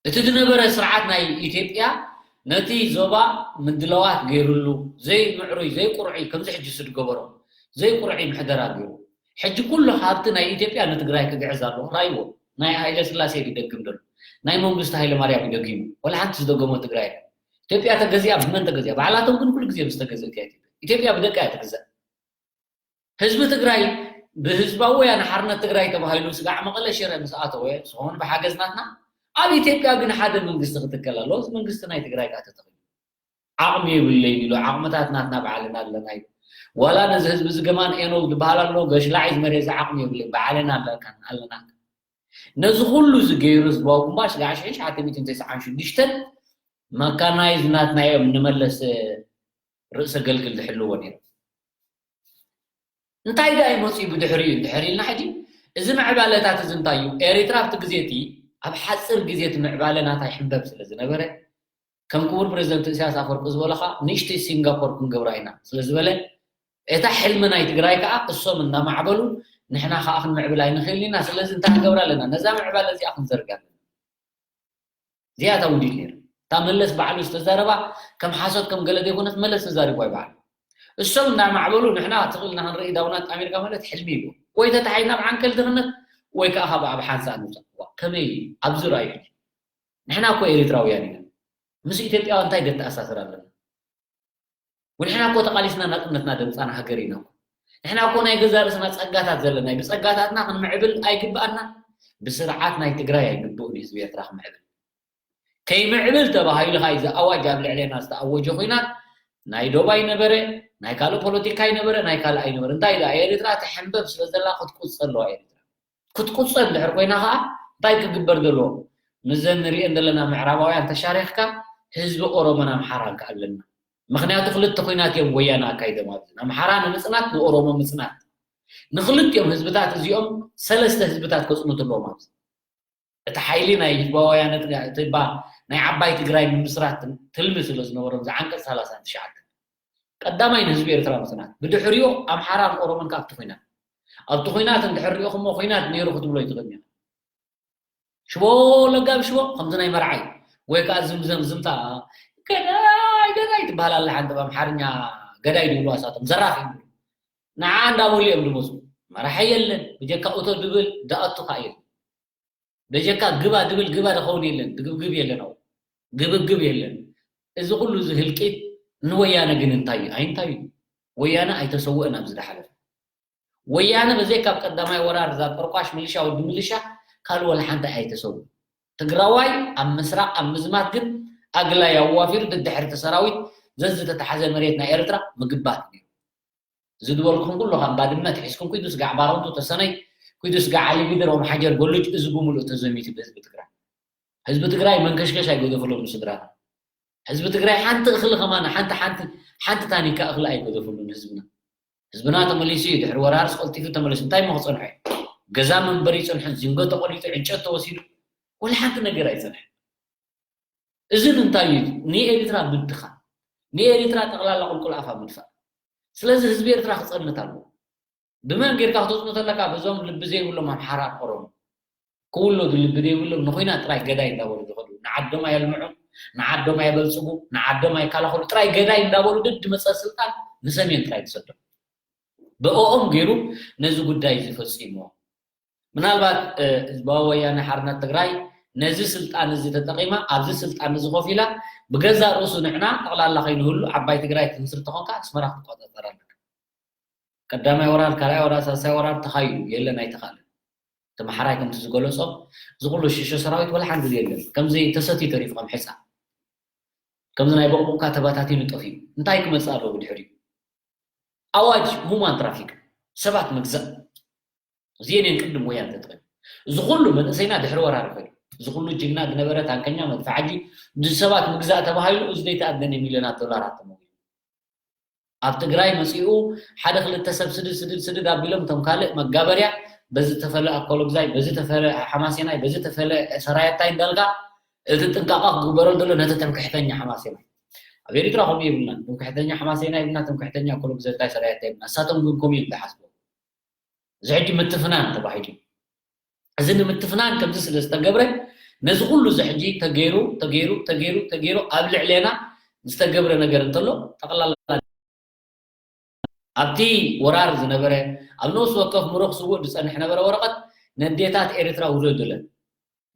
እቲ ዝነበረ ስርዓት ናይ ኢትዮጵያ ነቲ ዞባ ምድለዋት ገይሩሉ ዘይምዕሩይ ዘይቁርዑይ ከምዚ ሕጂ ዝገበሮ ዘይቁርዑይ ምሕደራ ገይሩ ሕጂ ኩሉ ሃብቲ ናይ ኢትዮጵያ ንትግራይ ክግዕዝ ኣለዎ ራይዎ ናይ ሃይለ ስላሴ ይደግም ደሎ ናይ መንግስቱ ሃይለማርያም እዩ ደጊሙ። ወላ ሓንቲ ዝደገሞ ትግራይ የለን። ኢትዮጵያ ተገዚኣ ብመን ተገዚኣ? ባዕላቶም ግን ኩሉ ግዜ ምስ ተገዝእት እያ ኢትዮጵያ። ኢትዮጵያ ብደቃ እያ ትግዛእ። ህዝቢ ትግራይ ብህዝባዊ ወያነ ሓርነት ትግራይ ተባሂሉ ስጋዕ መቐለ ሽረ ምስ ኣተወ፣ ዝኾነ ብሓገዝ ናትና፣ ኣብ ኢትዮጵያ ግን ሓደ መንግስቲ ክትከል ኣለዎ። እዚ መንግስቲ ናይ ትግራይ ከዓ ተተኺሉ። ዓቕሚ የብለይን ኢሉ፣ ዓቕምታት ናትና ባዕልና ኣለና ኢሉ። ዋላ ነዚ ህዝቢ እዚ ገማን ኤኖግ ዝበሃል ኣሎ፣ ገሽላዕ እዩ ዝመርየ፣ እዚ ዓቕሚ የብለይን፣ ባዕልና ኣለና፣ ኣለና። ነዚ ኩሉ እዚ ገይሩ ህዝባዊ ግንባር ስጋዕ ሽሕን ትሽዓተ ሚእትን ተስዓን ሽዱሽተን መካናይዝ ናትና እዮም፣ ንመለስ ርእሰ ገልግል ዝሕልዎ ነይሩ። እንታይ ደኣ እዩ መፂኡ ብድሕሪኡ እንድሕር ኢልና፣ ሕጂ እዚ ምዕባለታት እዚ እንታይ እዩ? ኤሪትራ ኣብቲ ግዜ እቲ ኣብ ሓፂር ግዜ እቲ ምዕባለ ናታ ይሕንበብ ስለ ዝነበረ፣ ከም ክቡር ፕሬዚደንት ኢሳያስ ኣፈወርቂ ዝበሎ ከዓ ንእሽተይ ሲንጋፖር ክንገብራ ኢና ስለ ዝበለ፣ እታ ሕልሚ ናይ ትግራይ ከዓ እሶም እናማዕበሉ ንሕና ከዓ ክንምዕብል ኣይንኽእልን ኢና። ስለዚ እንታይ ክንገብር ኣለና? ነዛ ምዕባለ እዚኣ ክንዘርግ ኣለና። እዚኣ እታ ውዲት ነይሩ። እታ መለስ ባዕሉ ዝተዛረባ ከም ሓሶት ከም ገለ ዘይኮነት መለስ ተዛሪቡ ኣይበዓሉ። እሶም እናማዕበሉ ንሕና ትኽእልና ክንርኢ ዳውናት ኣሜሪካ ማለት ሕልሚ እዩ። ወይ ተታሒዝና ኣብ ዓንከል ድኽነት ወይ ከዓ ካብ ኣብ ሓንሳእ ንውፃእ። ዋ፣ ከመይ ኣብዚ ረኣዩ? ንሕና እኮ ኤሪትራውያን ኢና። ምስ ኢትዮጵያ እንታይ ደተኣሳስር ኣለና? ወንሕና እኮ ተቓሊስና ናጽነትና ደምጻና ሃገር ኢና እኮ። ንሕና እኮ ናይ ገዛ ርእስና ጸጋታት ዘለና እዩ። ብጸጋታትና ክንምዕብል ኣይግብኣና። ብስርዓት ናይ ትግራይ ኣይግብኡን እዩ ህዝቢ ኤርትራ ክምዕብል። ከይምዕብል ተባሂሉ ኸኣ እዚ ኣዋጅ ኣብ ልዕሌና ዝተኣወጀ ኹናት ናይ ዶብ ኣይነበረ፣ ናይ ካልእ ፖለቲካ ኣይነበረ፣ ናይ ካልእ ኣይነበረ። እንታይ ኢላ ኤርትራ ትሕንበብ ስለ ዘላ ክትቁጸ ኣለዋ ኤርትራ። ክትቁጸ እንድሕር ኮይና ኸኣ እንታይ ክግበር ዘለዎ? ምስዘን ንሪኤን ዘለና ምዕራባውያን ተሻሪኽካ ህዝቢ ኦሮሞን ኣምሓራን ከኣ ኣለና። ምኽንያቱ ክልተ ኹናት እዮም ወያነ ኣካይዶም ኣብዚ። ንኣምሓራ ንምጽናት፣ ንኦሮሞ ምጽናት። ንኽልቲኦም ህዝብታት እዚኦም ሰለስተ ህዝብታት ከጽንቱ ኣለዎም ኣብዚ። እቲ ሓይሊ ናይ ህዝባዊ ወያነ ትግራይ፣ እቲ ባ-፣ ናይ ዓባይ ትግራይ ምምስራት ትልሚ ስለ ዝነበሮም፣ እዚ ዓንቀጽ ሰላሳን ትሽዓተን። ቀዳማይ ንህዝቢ ኤርትራ ምጽናት። ብድሕሪኡ ኣምሓራን ኦሮሞን ከኣ ኣብቲ ኹናት። ኣብቲ ኹናት እንድሕር ሪኢኹሞ ኹናት ነይሩ ክትብሎ ኣይትኽእልን ኢኻ። ሽቦ ለጋብ ሽቦ ከምዚ ናይ መርዓይ ወይ ከኣ ዝምዘም ዝምታ ገዳይ ገዳይ ትበሃል ኣላ ሓንቲ ብኣምሓርኛ ገዳይ ድብሉ ኣሳቶም ዘራፍ እዩ። ንዓ እንዳበሉ እዮም ድመፁ። መራሒ የለን ብጀካ እቶ ድብል ደኣቱ ከኣ የለን። በጀካ ግባ ድብል ግባ ድኸውን የለን። ድግብግብ የለን። ኣው ግብግብ የለን። እዚ ኩሉ እዚ ህልቂት ንወያነ ግን እንታይ እዩ? ኣይንታይ እዩ? ወያነ ኣይተሰውእን ኣብዚ ዝሓለፈ። ወያነ በዘይካ ኣብ ቀዳማይ ወራር እዛ ቆርቋሽ ምልሻ ወዲ ምልሻ ካልእ ወላ ሓንቲ ኣይተሰውእን። ትግራዋይ ኣብ ምስራቕ ኣብ ምዝማት ግን ኣግላይ ኣዋፊሩ ድድሕርቲ ሰራዊት ዘዝተታሓዘ መሬት ናይ ኤርትራ ምግባት ነይሩ። እዚ ዝበልኩም ኩሉ ካብ ባድመ ትሒዝኩም ኩይዱ ስጋዕ ባረንቱ ተሰነይ ኩይዱ ስጋዕ ዓሊ ጊደር ኦም ሓጀር ጎልጅ እዚ ብምሉእ ተዘሚቱ ብህዝቢ ትግራይ። ህዝቢ ትግራይ መንከሽከሽ ኣይገደፍሎም ንስድራና። ህዝቢ ትግራይ ሓንቲ እኽሊ ከማን ሓንቲ ሓንቲ ሓንቲ ታኒካ እኽሊ ኣይገደፍሉን ህዝብና። ህዝብና ተመሊሱ እዩ ድሕሪ ወራርስ ቀልጢፉ ተመሊሱ እንታይ እሞ ክፀንሖ እዩ? ገዛ መንበሪ ይፀንሐ ዚንጎ ተቆሊጡ ዕንጨት ተወሲዱ ወላ ሓንቲ ነገር ኣይፀንሐ። እዚ እንታይ እዩ? ንኤሪትራ ምድኻም፣ ንኤሪትራ ጠቕላላ ቁልቁል ኣፋ ምድፋእ። ስለዚ ህዝቢ ኤርትራ ክጸንት ኣለዎ። ብመን ጌርካ ክተጽንቶ ኣለካ? በዞም ልቢ ዘይብሎም ኣምሓራ ኦሮሞ ክውለዱ ልቢ ዘይብሎም ንኹናት ጥራይ ገዳይ እንዳበሉ ዝኸዱ ንዓዶም ኣየልምዑ፣ ንዓዶም ኣየበልጽጉ፣ ንዓዶም ኣይከላኸሉ ጥራይ ገዳይ እንዳበሉ ደድ መጸ ስልጣን ንሰሜን ጥራይ ዝሰዶም ብኦኦም ገይሩ ነዚ ጉዳይ እዚ ፈጺምዎ። ምናልባት ህዝባዊ ወያነ ሓርነት ትግራይ ነዚ ስልጣን እዚ ተጠቒማ ኣብዚ ስልጣን እዚ ኮፍ ኢላ ብገዛእ ርእሱ ንዕና ጠቕላላ ከይንህሉ ዓባይ ትግራይ ትምስርት ተኾንካ ኣስመራ ክትቆፃፀር ኣለካ። ቀዳማይ ወራር ካልኣይ ወራር ሳልሳይ ወራር ተኻይዱ የለን ኣይተኻእለን። እቲ መሓራይ ከምቲ ዝገለፆ እዚ ኩሉ ሽሾ ሰራዊት ወላ ሓንቲ የለን። ከምዚ ተሰትዩ ተሪፉ ከም ሕፃ ከምዚ ናይ በቕቡቕካ ተባታቲኑ ጠፊኡ እንታይ ክመፅእ ኣለዎ ብድሕሪኡ? ኣዋጅ ሁማን ትራፊክ ሰባት ምግዛእ እዚኤን እየን ቅድም ወያነ ተጠቒሙ እዚ ኩሉ መንእሰይና ድሕሪ ወራር ከይዱ እዚ ኩሉ ጅግና ዝነበረ ታንከኛ መድፍዓጂ ንሰባት ምግዛእ ተባሂሉ እዚ ዘይተኣደነ ሚልዮናት ዶላራት ተመዊሉ ኣብ ትግራይ መፂኡ ሓደ ክልተ ሰብ ስድድ ስድድ ስድድ ኣቢሎም እቶም ካልእ መጋበርያ በዚ ተፈለ ኣኮሎግዛይ በዚ ተፈለ ሓማሴናይ በዚ ተፈለ ሰራየታይ እንዳልካ እቲ ጥንቃቐ ክግበረሉ ዘሎ ነቲ ትምክሕተኛ ሓማሴናይ ኣብ ኤሪትራ ከምኡ የብልና ትምክሕተኛ ሓማሴና የብልና ትምክሕተኛ ኣኮሎግዛይ ሰራየታይ የብልና እሳቶም ግን ከምኡ እዮም ዝሓስቡ እዚ ሕጂ ምትፍናን ተባሂሉ እዚ ንምትፍናን ከምዚ ስለ ዝተገብረ ነዚ ኩሉ እዚ ሕጂ ተገይሩ ተገይሩ ተገይሩ ተገይሩ ኣብ ልዕሌና ዝተገብረ ነገር እንተሎ ጠቕላላ ኣብቲ ወራር ዝነበረ ኣብ ነፍሲ ወከፍ ምሩኽ ስዉእ ዝጸንሕ ነበረ ወረቐት ነዴታት ኤርትራ ውረዱለን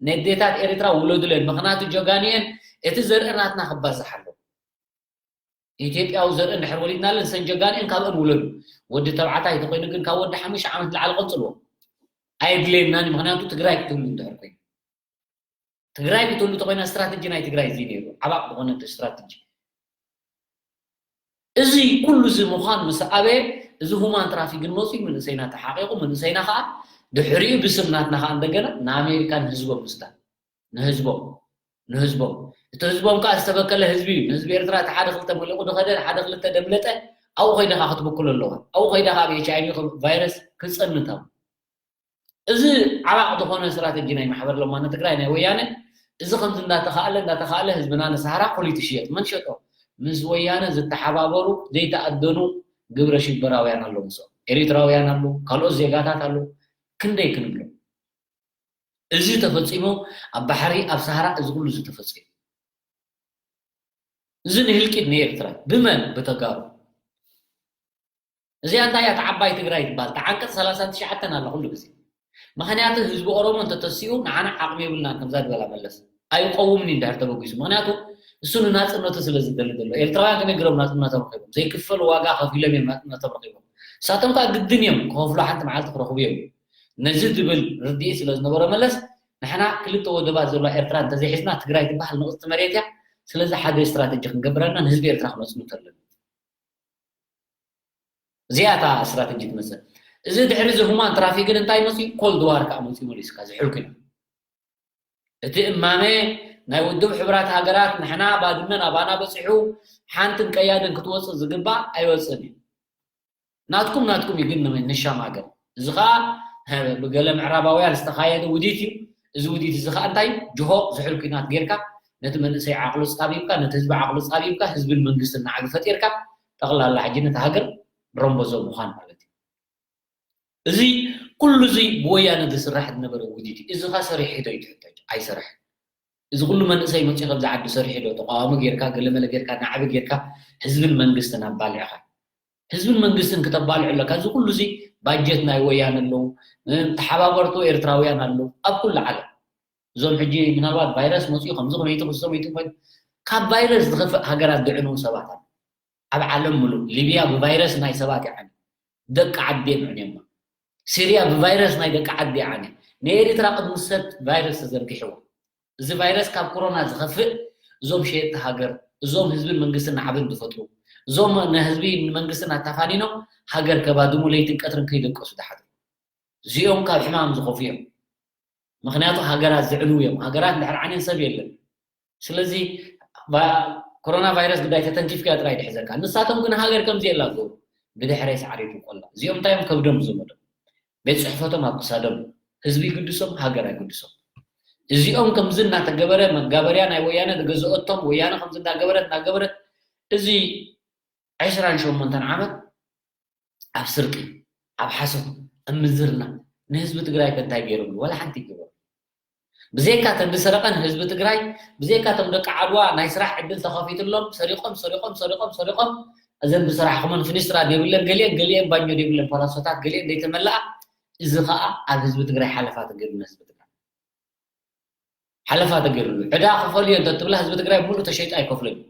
ነዴታት ኤርትራ ውለዱለን። ምኽንያቱ ጀጋንኤን እቲ ዘርኢ ናትና ክባዛሕ ኣሎ። ኢትዮጵያዊ ዘርኢ እንድሕር ወሊድናለን፣ ሰን ጀጋንኤን ካብአን ውለዱ። ወዲ ተባዕታይ ተኮይኑ ግን ካብ ወዲ ሓሙሽተ ዓመት ንላዕሊ ቀንጽልዎ። ኣየድልየናን እዩ። ምኽንያቱ ትግራይ ክትህሉ እንድሕር ኮይኑ፣ ትግራይ ክትህሉ ተኮይና ስትራተጂ ናይ ትግራይ እዚ ነይሩ። ዓባቕ ዝኾነ ስትራተጂ። እዚ ኩሉ እዚ ምዃን ምስ ኣበየ፣ እዚ ሁማን ትራፊክ ግን መፅኡ፣ መንእሰይና ተሓቂቑ፣ መንእሰይና ከዓ ድሕሪኡ ብስም ናትና ከዓ እንደገና ንኣሜሪካን ህዝቦም ምስዳድ። ንህዝቦም፣ ንህዝቦም። እቲ ህዝቦም ከዓ ዝተበከለ ህዝቢ እዩ። ንህዝቢ ኤርትራ እቲ ሓደ ክልተ መሊቑ ዝኸደ፣ ሓደ ክልተ ደምለጠ፣ ኣብኡ ከይዳ ከዓ ክትብክሎ ኣለዋ። ኣብኡ ከይዳ ከዓ ብ ኤች ኣይ ቪ ቫይረስ ክፀንተም። እዚ ዓባቕ ዝኾነ ስትራተጂ ናይ ማሕበር ለማኒ ትግራይ ናይ ወያነ፣ እዚ ከምዚ እንዳተኻእለ፣ እንዳተኻእለ ህዝብና ንሰሃራ ኩሊት ይሽየጥ። መን ሸጦ? ምስ ወያነ ዝተሓባበሩ ዘይተኣደኑ ግብረ ሽበራውያን ኣለዉ። ምስኦም ኤሪትራውያን ኣለዉ፣ ካልኦት ዜጋታት ኣለዉ። ክንደይ ክንብሎ? እዚ ተፈጺሙ ኣብ ባሕሪ፣ ኣብ ሰሃራ፣ እዚ ኩሉ እዚ ተፈጺሙ። እዚ ንህልቂት ንኤርትራ። ብመን? ብተጋሩ። እዚኣ እንታይ እያ? እታ ዓባይ ትግራይ ትበሃል። እታ ዓንቀጽ ሰላሳን ትሽዓተን ኣላ ኩሉ ግዜ። ምኽንያቱ ህዝቢ ኦሮሞ እንተተሲኡ ንዓና ዓቕሚ የብልናን፣ ከምዛ ዝበላ መለስ። ኣይቀውምን እዩ እንድሕር ተበጊሱ። ምኽንያቱ እሱ ንናጽነቱ ስለ ዝደሊ ዘሎ። ኤርትራውያን ከመይ ገይሮም ናጽነቶም ረኺቦም? ዘይክፈል ዋጋ ከፊሎም እዮም ናጽነቶም ረኺቦም። ንሳቶም ከኣ ግድን እዮም ክኸፍሉ፣ ሓንቲ መዓልቲ ክረኽቡ እዮም። ነዚ ዝብል ርድኢት ስለ ዝነበሮ መለስ፣ ንሕና ክልተ ወደባት ዘለዋ ኤርትራ እንተዘይሒዝና ትግራይ ትበሃል ንቕጽቲ መሬት እያ። ስለዚ ሓደ ስትራተጂ ክንገብር ኣለና፣ ንህዝቢ ኤርትራ ክነጽንቶ ኣለና። እዚኣ እታ ስትራተጂ ትመስል። እዚ ድሕሪ እዚ ሁማን ትራፊክን እንታይ መፅዩ? ኮልድ ዋር ከዓ መፅዩ መሊስካ ዝሕል ኩናት። እቲ እማመ ናይ ውድብ ሕቡራት ሃገራት ንሕና ባድመ ናባና በፂሑ ሓንትን ቀያድን ክትወፅእ ዝግባእ ኣይወፅእን እዩ። ናትኩም ናትኩም እዩ ግን ንመ-፣ ንሻማገል። እዚ ከዓ ብገለ ምዕራባውያን ዝተኻየደ ውዲት እዩ። እዚ ውዲት እዚ ከዓ እንታይ? ጅሆ ዝሕል ኩናት ጌርካ ነቲ መንእሰይ ዓቕሉ ፃቢብካ፣ ነቲ ህዝቢ ዓቕሉ ፃቢብካ፣ ህዝብን መንግስትን ናዕቢ ፈጢርካ ጠቕላላ ሕጂ ነቲ ሃገር ረምበዞ ምዃን ማለት እዩ። እዚ ኩሉ እዚ ብወያነ ዝስራሕ ዝነበረ ውዲት እዩ። እዚ ኸ ሰሪሑ ዶ ይትሕተጅ? ኣይሰርሐን። እዚ ኩሉ መንእሰይ መፂኡ ከምዚ ዓዲ ሰሪሑ ዶ? ተቃዋሚ ጌርካ፣ ገለመለ ጌርካ፣ ናዕቢ ጌርካ ህዝብን መንግስትን ኣባሊዕኻ። ህዝብን መንግስትን ክተባልዑ ኣለካ። እዚ ኩሉ እዚ ባጀት ናይ ወያነ ኣለዉ፣ ተሓባበርቱ ኤርትራውያን ኣለዉ ኣብ ኩሉ ዓለም። እዞም ሕጂ ምናልባት ቫይረስ መፂኡ ከምዚ ከመይቱ ክሰመይቱ ካብ ቫይረስ ዝኸፍእ ሃገራት ዝዕንዉ ሰባት ኣለዉ። ኣብ ዓለም ምሉእ ሊብያ ብቫይረስ ናይ ሰባት ይዓኒ፣ ደቂ ዓዲ የምዕንዮማ። ሲርያ ብቫይረስ ናይ ደቂ ዓዲ ይዓኒ። ንኤሪትራ ቅድሚ ሰት ቫይረስ ተዘርጊሕዎ። እዚ ቫይረስ ካብ ኮሮና ዝኸፍእ እዞም ሸየጥቲ ሃገር፣ እዞም ህዝብን መንግስትን ናዕብን ዝፈጥሩ፣ እዞም ንህዝቢ ንመንግስትን ኣታፋኒኖም ሃገር ከባድሙ ለይትን ቀትርን ከይደቀሱ ዝሓድሩ፣ እዚኦም ካብ ሕማም ዝኸፉ እዮም። ምኽንያቱ ሃገራት ዝዕንው እዮም። ሃገራት እንድሕር ዓንየን ሰብ የለን። ስለዚ ቫ-፣ ኮሮና ቫይረስ ጉዳይ ተተንኪፍካዮ ጥራይ ድሕዘካ። ንሳቶም ግን ሃገር ከምዚ የላ ዝገብሩ። ብድሕረይ ሳዕሪ ይድርቆላ። እዚኦም እንታይ እዮም ከብዶም ዝመዶም? ቤት ጽሕፈቶም ኣብ ክሳዶም። ህዝቢ ይግድሶም፣ ሃገር ኣይግድሶም። እዚኦም ከምዚ እናተገበረ መጋበርያ ናይ ወያነ ዝገዝኦቶም፣ ወያነ ከምዚ እናገበረት እናገበረት፣ እዚ ዕስራን ሸሞንተን ዓመት ኣብ ስርቂ፣ ኣብ ሓሶት፣ ኣብ ምዝርና፣ ንህዝቢ ትግራይ ከ እንታይ ገይሮምሉ? ዋላ ሓንቲ ይገበሩ። ብዘይካ ተን ዝሰረቐን ህዝቢ ትግራይ፣ ብዘይካ ቶም ደቂ ዓድዋ ናይ ስራሕ ዕድል ተኸፊትሎም፣ ሰሪቖም፣ ሰሪቖም፣ ሰሪቖም፣ ሰሪቖም፣ እዘን ብስራሕ ከመን ፍኒስትራ ዘይብለን ገሊአን፣ ገሊአን ባኞ ዘይብለን ፓላሶታት፣ ገሊአን ዘይተመልኣ፣ እዚ ኸኣ ኣብ ህዝቢ ትግራይ ሓለፋ ተገይሩ ንህዝቢ ትግራይ። ሓለፋ ተገይሩሉ። ዕዳ ክፈሉ እየ እንተትብላ ህዝቢ ትግራይ ሙሉእ ተሸይጡ ኣይከፍልን እዩ።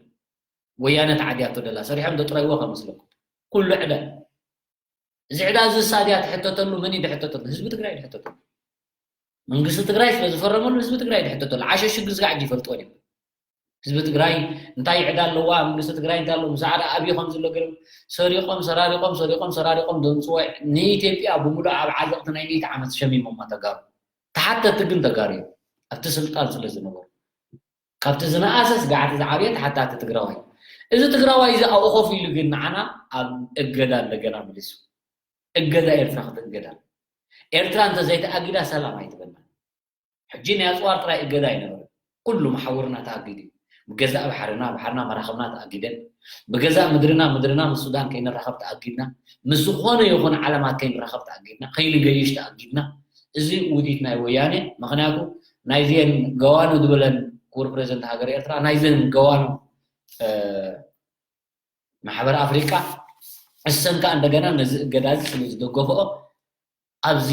ወያነ ተዓድያቶ ደላ፣ ሰሪሖም ዘጥረይዎ ከመስለኩም። ኩሉ ዕዳ። እዚ ዕዳ እዚ እሳ ድያ ትሕተተሉ፣ መን እዩ ዝሕተተሉ? ህዝቢ ትግራይ ዝሕተተሉ። መንግስቲ ትግራይ ስለ ዝፈረመሉ ህዝቢ ትግራይ ዝሕተተሉ። ዓሸሹ ግን ስጋዕ ሕጂ ይፈልጥዎ ድዮም? ህዝቢ ትግራይ እንታይ ዕዳ ኣለዋ? መንግስቲ ትግራይ እንታይ ኣለዎ? ምስ ዓዳ ኣብዩ ከም ዘሎ ገይሮም ሰሪቖም፣ ሰራሪቖም፣ ሰሪቖም፣ ሰራሪቖም ዘምፅዎ ንኢትዮጵያ ብምሉእ ኣብ ዓዘቕቲ ናይ ሚእቲ ዓመት ሸሚሞማ ተጋሩ። ተሓተቲ ግን ተጋሩ እዮም። ኣብቲ ስልጣን ስለ ዝነበሩ። ካብቲ ዝነኣሰ ስጋዕቲ ዝዓብየ ተሓታቲ ትግራዋይ። እዚ ትግራዋይ እዚ ኣብኡ ኮፍ ኢሉ ግን ንዓና ኣብ እገዳ እንደገና መሊሱ። እገዳ ኤርትራ ክትእገዳ። ኤርትራ እንተዘይተኣጊዳ ሰላም ኣይትበናን። ሕጂ ናይ ኣፅዋር ጥራይ እገዳ ኣይነበረን። ኩሉ መሓውርና ተኣጊዱ እዩ። ብገዛእ ባሕርና፣ ባሕርና መራኽብና ተኣጊደን። ብገዛእ ምድርና፣ ምድርና ምስ ሱዳን ከይንራኸብ ተኣጊድና። ምስ ዝኾነ ይኹን ዓለማት ከይንራኸብ ተኣጊድና። ከይንገይሽ ተኣጊድና። እዚ ውዲት ናይ ወያነ፣ ምኽንያቱ ናይዘን ገዋኑ ዝበለን ክቡር ፕሬዝደንት ሃገር ኤርትራ፣ ናይዘን ገዋኑ፣ እ፣ ማሕበር ኣፍሪቃ፣ እሰን ከኣ እንደገና ነዚ እገዳ እዚ ስለ ዝደገፍኦ፣ ኣብዚ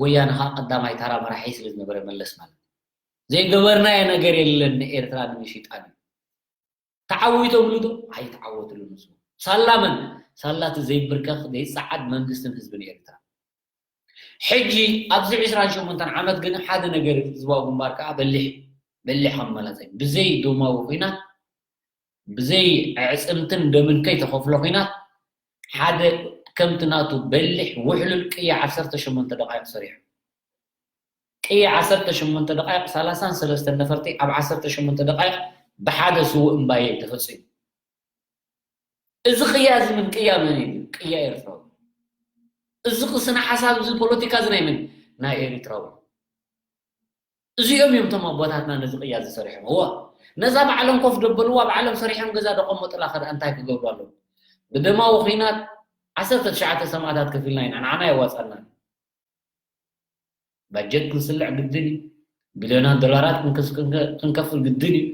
ወያነ ከኣ ቀዳማይ ታራ መራሒ ስለ ዝነበረ መለስ ማለት እዩ። ዘይገበርናዮ ነገር የለን ንኤርትራ ንምሽጣን እዩ። ተዓዊቶም ኢሉ ዶ? ኣይተዓወትሉን ህዝቡ። ሳላ መን? ሳላ እቲ ዘይብርከኽ ዘይጸዓድ መንግስትን ህዝብን ኤርትራ። ሕጂ ኣብዚ ዕስራን ሸሞንተን ዓመት ግን ሓደ ነገር ህዝባዊ ግንባር ከዓ በሊሕ በሊሕ ኣማላጸይ ብዘይ ዶማዊ ኹናት ብዘይ ኣዕጽምትን ደምን ከይተኸፍሎ ኹናት ሓደ ከምቲ ናቱ በሊሕ ውሕሉል ቅያ ዓሰርተ ሸሞንተ ደቃይቕ ሰሪሑ። ቅያ ዓሰርተ ሸሞንተ ደቃይቕ ሰላሳን ሰለስተን ነፈርቲ ኣብ ዓሰርተ ሸሞንተ ደቃይቕ ብሓደ ስዉእ እምባየ ተፈጺሙ። እዚ ቅያ እዚ ምን ቅያ መን እዩ? ቅያ ኤርትራዊ። እዚ ስነ ሓሳብ እዚ ፖለቲካ እዚ ናይ ምን? ናይ ኤርትራዊ። እዚኦም እዮም እቶም ኣቦታትና ነዚ ቅያ ዝሰሪሖም። እዋ ነዛ ባዕሎም ኮፍ ደበልዋ ባዕሎም ሰሪሖም ገዛ ደቆመጥላ ከዳ እንታይ ክገብሩ ኣለዉ? ብደማዊ ኹናት ዓሰርተ ትሽዓተ ሰማእታት ከፊልና ኢና ንዓና የዋፃና። ባጀት ክንስልዕ ግድን እዩ። ቢልዮናት ዶላራት ክንከፍል ግድን እዩ።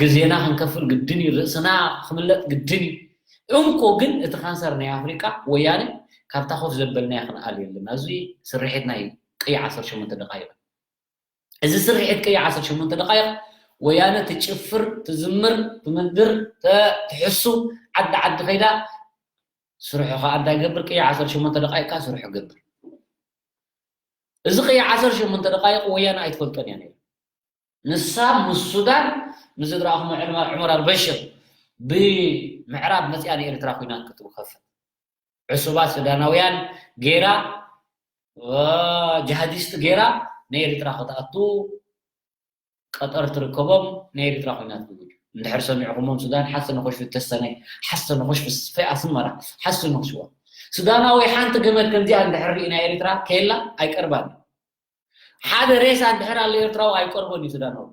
ግዜና ክንከፍል ግድን እዩ። ርእስና ክምለጥ ግድን እዩ። እንኮ ግን እቲ ካንሰር ናይ ኣፍሪቃ ወያነ ካብታ ኮፍ ዘበልናያ ክንኣል የለን። ኣብዚ ስርሒት ናይ ቅያ ዓሰርተ ሸሞንተ ደቃይቕ እዚ ስርሒት ቅያ ዓሰርተ ሸሞንተ ደቃይቕ ወያነ ትጭፍር ትዝምር ትምድር ትሕሱ ዓዲ ዓዲ ከይዳ ስርሑ ከዓ እንታይ ገብር ቅያ ዓሰርተ ሸሞንተ ደቃይቕ ከዓ ስርሑ ገብር። እዚ ቅያ ዓሰርተ ሸሞንተ ደቃይቕ ወያነ ኣይትፈልጦን እያ ነይሩ። ንሳ ምስ ሱዳን ምስ ዝረኣኹም ዑመር ኣልበሽር ብምዕራብ መፅያ ንኤርትራ ኩናት ክትከፍት ዕሱባት ሱዳናውያን ጌራ ጅሃዲስት ጌራ ንኤርትራ ክትኣቱ ቀጠር ትርከቦም ናይ ኤርትራ ኮይና ትግውጅ እንድሕር ሰሚዕኩሞም ሱዳን ሓሰነ ኮሽፊ ተሰነ ሓሰነ ኮሽፊ ስፈይ ኣስመራ ሓሰነ ኮሽዋ ሱዳናዊ ሓንቲ ገመድ ከምዚኣ እንድሕር ርኢና ኤርትራ ከየላ ኣይቀርባን ሓደ ሬሳ እንድሕር ኣሎ ኤርትራዊ ኣይቀርቦን እዩ ሱዳናዊ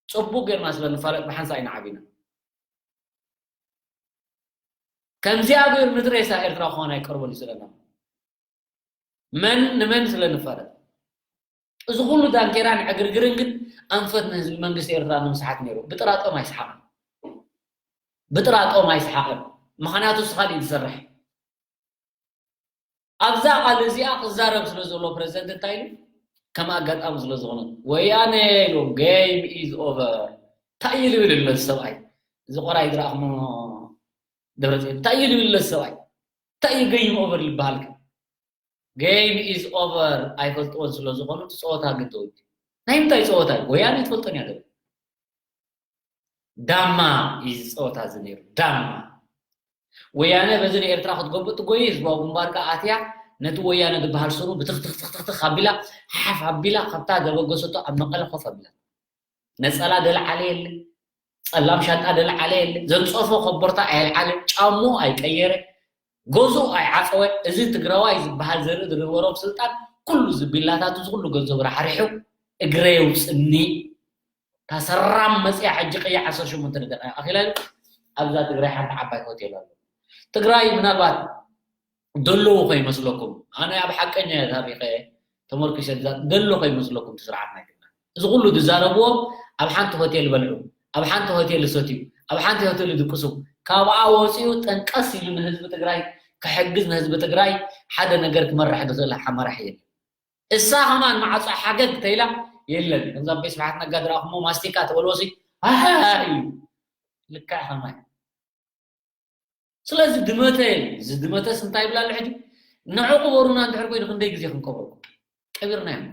ጽቡቅ ጌርና ስለ ንፋለጥ ብሓንሳ ኢና ዓቢና ከምዚኣ ገይሩ ንጥሬሳ ኤርትራ ክኾን ኣይቀርቦን እዩ ስለና መን ንመን ስለ ንፋለጥ እዚ ኩሉ ዳንኬራን ዕግርግርን ግን ኣንፈት ንህዝቢ መንግስቲ ኤርትራ ንምስሓት ነይሩ ብጥራጦም ኣይስሓቕን ብጥራጦም ኣይስሓቕን ምኽንያቱ ስኻል እዩ ዝሰርሕ ኣብዛ ቃል እዚኣ ክዛረብ ስለ ዘሎ ፕረዚደንት እንታይ ኢሉ ከም ኣጋጣሚ ስለ ዝኾነ ወያነ ኢሉ game is over እንታይ እዩ ዝብል ኣሎ ሰብኣይ እዚ ቆራይ ዝረኣኹሞ ደብረፅዮን እንታይ እዩ ዝብል ኣሎ ሰብኣይ እንታይ እዩ game over ዝበሃል game is over ኣይፈልጥዎን ስለ ዝኾኑ እቲ ፀወታ ግን ተወዲ ናይ ምንታይ ፀወታ እዩ ወያነ ትፈልጦን እያ ዳማ እዩ ዝፀወታ እዚ ነይሩ ዳማ ወያነ በዚ ንኤርትራ ክትገብእ ትጎይ ህዝባዊ ግንባር ከዓ ኣትያ ነቲ ወያነ ዝበሃል ስሩ ብትኽትኽትኽትኽ ኣቢላ ሓፍ ኣቢላ ካብታ ዘበገሰቶ ኣብ መቐለ ኮፍ ኣቢላ ነፀላ ደልዓለ የለ ፀላም ሻንጣ ደልዓለ የለ ዘንፀፎ ከቦርታ ኣየልዓለ ጫሙ ኣይቀየረ ገዝኡ ኣይዓፀወ እዚ ትግራዋይ ዝበሃል ዘርኢ ዝነበሮም ስልጣን ኩሉ ዝቢላታት እዚ ኩሉ ገንዘቡ ራሕሪሑ እግረ የውፅኒ ታሰራም መፅያ ሕጂ ቀያ ዓሰርተ ሸሞንተ ደቂቃ ኣኺላ ኣብዛ ትግራይ ሓንቲ ዓባይ ሆቴል ኣሎ ትግራይ ምናልባት ደለዉ ከይመስለኩም ኣነ ኣብ ሓቀኛ ታሪኸ ተመርኪሰ ደሎ ከይመስለኩም ስርዓት ናይ ትግራይ እዚ ኩሉ ዝዛረብዎ ኣብ ሓንቲ ሆቴል በልዑ ኣብ ሓንቲ ሆቴል ሰትዩ ኣብ ሓንቲ ሆቴል ድቅሱ ካብኣ ወፂኡ ጠንቀስ ኢሉ ንህዝቢ ትግራይ ክሕግዝ ንህዝቢ ትግራይ ሓደ ነገር ክመርሕ ዝኽእል ሓመራሕ የለ እሳ ከማን ማዕፆ ሓገግ ተይላ የለን ከምዛ ቤት ስብሓት ነጋ ድረኣኹሞ ማስቲካ ተበልዎሲ ኣሃ እዩ ልክዕ ከማይ ስለዚ ድመተ እዚ ድመተስ እንታይ ይብላ ኣሎ ሕጂ ንዑ ቅበሩና እንድሕር ኮይኑ ክንደይ ግዜ ክንቀብረኩም ቀቢርና እዮም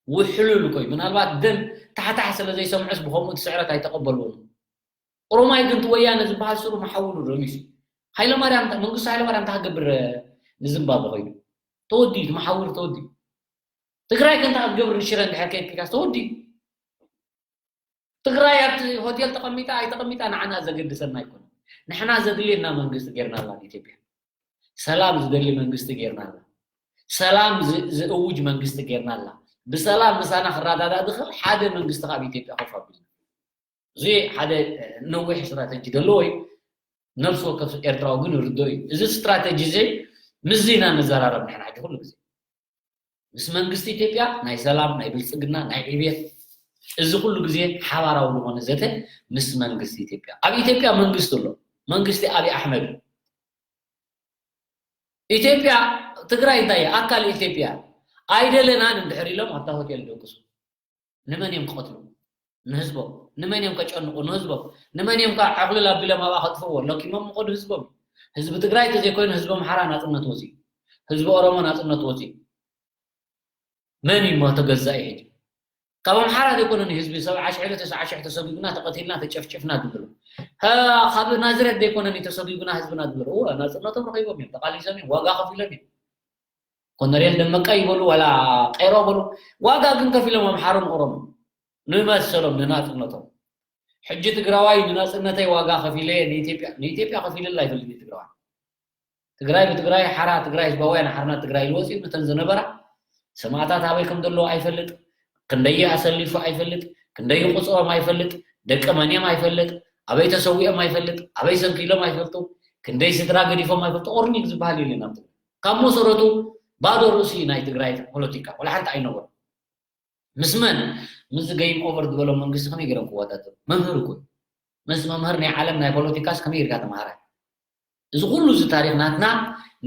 ውሕሉል ኮይ ምናልባት ደም ታሕታሕ ስለ ዘይሰምዑስ ብከምኡ እቲ ስዕረት ኣይተቀበልዎን ኦሮማይ ግን ወያነ ዝበሃል ስሩ መሓውሩ ረሚሱ ሃይለማርያም መንግስቱ ሃይለማርያም እንታይ ክገብር ንዝምባበ ኮይኑ ተወዲኡ መሓውር ተወዲኡ ትግራይ ከንታ ክትገብር ንሽረ እንድሕር ከይድካስ ተወዲኡ ትግራይ ኣብቲ ሆቴል ተቐሚጣ ኣይተቐሚጣ ንዓና ዘገድሰና ኣይኮነ ንሕና ዘድልየና መንግስቲ ጌርናላ ኢትዮጵያ ሰላም ዝደሊ መንግስቲ ጌርናላ ሰላም ዝእውጅ መንግስቲ ጌርናላ ብሰላም ምሳና ክረዳዳ ዝኽእል ሓደ መንግስቲ ካብ ኢትዮጵያ ኮፍ ኣቢልና እዚ ሓደ ነዊሕ ስትራተጂ ዘለዎ እዩ ነብሲ ወከፍ ኤርትራዊ ግን ይርዶ እዩ እዚ ስትራተጂ እዚ ምዚ ኢና ንዘራረብ ንሕና ሕጂ ኩሉ ግዜ ምስ መንግስቲ ኢትዮጵያ ናይ ሰላም ናይ ብልፅግና ናይ ዕብየት እዚ ኩሉ ግዜ ሓባራዊ ዝኾነ ዘተ ምስ መንግስቲ ኢትዮጵያ ኣብ ኢትዮጵያ መንግስቲ ኣሎ መንግስቲ ኣብይ ኣሕመድ ኢትዮጵያ ትግራይ እንታይ ኣካል ኢትዮጵያ ኣይደለናን እንድሕር ኢሎም ኣብታ ሆቴል ደቅሱ ንመን እዮም ክቐትሉ? ንህዝቦም። ንመን እዮም ከጨንቑ? ንህዝቦም። ንመን እዮም ከዓ ዕቕልል ኣቢሎም ኣብኣ ከጥፍእዎ? ለኪሞም ምኸዱ ህዝቦም። ህዝቢ ትግራይ ተዘይኮይኑ ህዝቢ ኣምሓራ ናፅነት ወፂኡ። ህዝቢ ኦሮሞ ናፅነት ወፂኡ። መን እዩ እሞ ተገዛኢ ሕጂ? ካብ ኣምሓራ ዘይኮነን ህዝቢ ሰብዓ ሽሕ ኢለ ተስዓ ሽሕ ተሰጒግና ተቐቲልና ተጨፍጭፍና ዝብሎ። ካብ ናዝሬት ዘይኮነን ተሰጒግና ህዝብና ዝብሎ። እወ ናፅነቶም ረኺቦም እዮም፣ ተቓሊሶም እዮም፣ ዋጋ ከፊሎም እዮም። ኮነሬል ደመቀ ይበሉ ዋላ ቀይሮ በሉ፣ ዋጋ ግን ከፊሎም ኣምሓሩን ኦሮሞ ንመሰሎም ንናፅነቶም። ሕጂ ትግራዋይ ንናፅነተይ ዋጋ ከፊለ ንኢትዮጵያ ንኢትዮጵያ ከፊልላ ኣይፈልጥ እዩ ትግራዋይ። ትግራይ ብትግራይ ሓራ ትግራይ ህዝባውያን ሓርነት ትግራይ ኢሉ ወፂኡ ነተን ዝነበራ ሰማእታት ኣበይ ከም ዘለዎ ኣይፈልጥ፣ ክንደይ ኣሰሊፉ ኣይፈልጥ፣ ክንደይ ቁፅሮም ኣይፈልጥ፣ ደቂ መን እዮም ኣይፈልጥ፣ ኣበይ ተሰዊኦም ኣይፈልጥ፣ ኣበይ ሰንኪሎም ኣይፈልጡ፣ ክንደይ ስድራ ገዲፎም ኣይፈልጡ። ኦርኒግ ዝበሃል የለን ኣብ ትግራይ። ካብ መሰረቱ ባዶ ርእሲ ናይ ትግራይ ፖለቲካ ወላ ሓንቲ ኣይነበሩ። ምስ መን? ምስ game over ዝበሎ መንግስቲ ከመይ ገይሮም ክወዳደሩ? መምህር እኮ እዩ። ምስ መምህር ናይ ዓለም ናይ ፖለቲካስ ከመይ ጌርካ ተምሃራይ? እዚ ኩሉ እዚ ታሪክ ናትና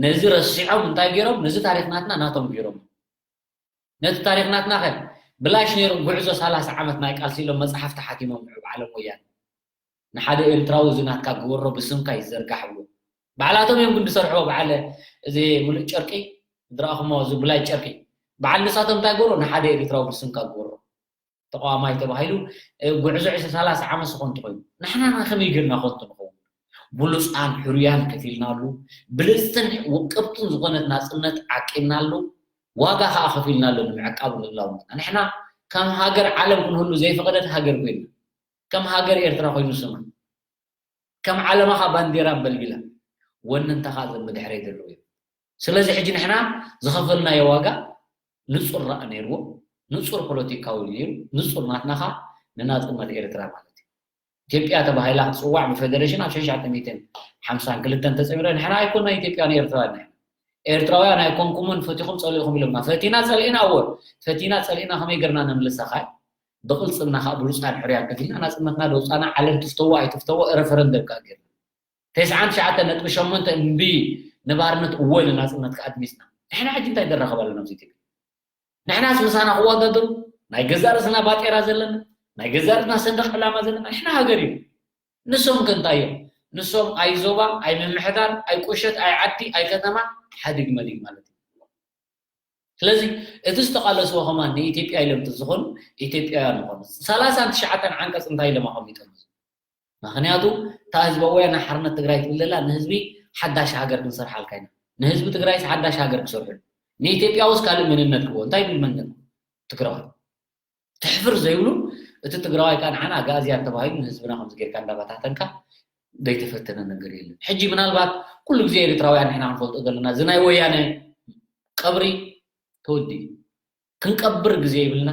ነዚ ረሲዖም እንታይ ገይሮም? ነዚ ታሪክ ናትና ናቶም ገይሮም። ነቲ ታሪክ ናትና ከ ብላሽ ነይሩ። ጉዕዞ ሰላሳ ዓመት ናይ ቃልሲ ኢሎም መፅሓፍቲ ሓቲሞም ንዑ ብዓለም ወያነ። ንሓደ ኤርትራዊ እዚ ናትካ ግበሮ ብስምካ ይዘርጋሕ ብሎ። ባዕላቶም እዮም ግን ዝሰርሕዎ። በዓል እዚ ሙሉእ ጨርቂ ዝረኣኹሞ እዚ ብላይ ጨርቂ በዓል ንሳቶም እንታይ ገበሮ? ንሓደ ኤርትራዊ ብስምካ ግበሮ። ተቃዋማይ ተባሂሉ ጉዕዞ ዕስራ ሰላሳ ዓመት ዝኾን ተኾይኑ ንሕና ከመይ ጌርና ኮንቱ ንኸውን? ብሉፃን ሕሩያን ከፊልናሉ ብልፅትን ውቅብትን ዝኾነት ናፅነት ዓቂብናሉ ዋጋ ከዓ ከፊልናሉ ንምዕቃቡ ንላውንትና ንሕና ከም ሃገር ዓለም ክንህሉ ዘይፈቀደት ሃገር ኮይና ከም ሃገር ኤርትራ ኮይኑ ስማ ከም ዓለማኻ ባንዴራ በልቢላ ወንንታኻ ዘምድሕረይ ዘለዉ እዮም። ስለዚ ሕጂ ንሕና ዝኸፈልናዮ ዋጋ ንጹር ራእ ነይርዎ፣ ንጹር ፖለቲካዊ ነይሩ፣ ንጹር ናትናኻ ንናጽነት ኤርትራ ማለት እዩ። ኢትዮጵያ ተባሂላ ክትጽዋዕ ብፌደሬሽን ኣብ ሽሕን ትሽዓተ ሚእትን ሓምሳን ክልተን ተጸሚረ። ንሕና ኣይኮና ኢትዮጵያን ኤርትራውያን ንሕና። ኤርትራውያን ኣይኮንኩምን ፈቲኹም ጸሊእኹም ኢሎምና። ፈቲና ጸሊእና እወ፣ ፈቲና ጸሊእና ከመይ ገርና ነምልሰኻ? ብቕልጽምና ከዓ ብሉጻን ሕርያን ከፊልና ናጽነትና ደውጻና ዓለም ትፍተዎ ኣይትፍተዎ ረፈረንደም ከዓ ገርና ተስዓን ትሽዓተ ነጥቢ ሸሞንተ እምቢ ንባርነት እወ ንናጽነት ከዓ ኣድሚጽና ንሕና ሕጂ እንታይ ደራኸብ ኣለና ኣብዚ ኢትዮጵያ ንሕናስ ምሳና ክወዳደሩ ናይ ገዛ ርእስና ባጤራ ዘለና ናይ ገዛ ርእስና ሰንደቅ ዕላማ ዘለና ንሕና ሃገር እዩ ንሶም ከ እንታይ እዮም ንሶም ኣይ ዞባ ኣይ ምምሕዳር ኣይ ቁሸት ኣይ ዓዲ ኣይ ከተማ ሓዲግ መዲግ ማለት እዩ ስለዚ እቲ ዝተቓለስዎ ከማን ንኢትዮጵያ ኢሎም ዝኾኑ ኢትዮጵያውያን ምኾኑ ሰላሳን ትሽዓተን ዓንቀፅ እንታይ ኢሎም ኣቐሚጦም ምክንያቱ እታ ህዝባዊ ወያነ ሓርነት ትግራይ ትብል ዘላ ንህዝቢ ሓዳሽ ሃገር ክንሰርሓልካ ኢና ንህዝቢ ትግራይስ ሓዳሽ ሃገር ክሰርሑ ንኢትዮጵያ ውስ ካልእ መንነት ክህቦ እንታይ ይብል መንነት ትግራዋይ ተሕፍር ዘይብሉ እቲ ትግራዋይ ከዓ ንዓና ኣጋእዝያን ተባሂሉ ንህዝብና ከምዚ ጌርካ እንዳበታተንካ ዘይተፈተነ ነገር የለን ሕጂ ምናልባት ኩሉ ግዜ ኤርትራውያን ንሕና ክንፈልጦ ዘለና እዚ ናይ ወያነ ቀብሪ ተወዲ ክንቀብር ግዜ ይብልና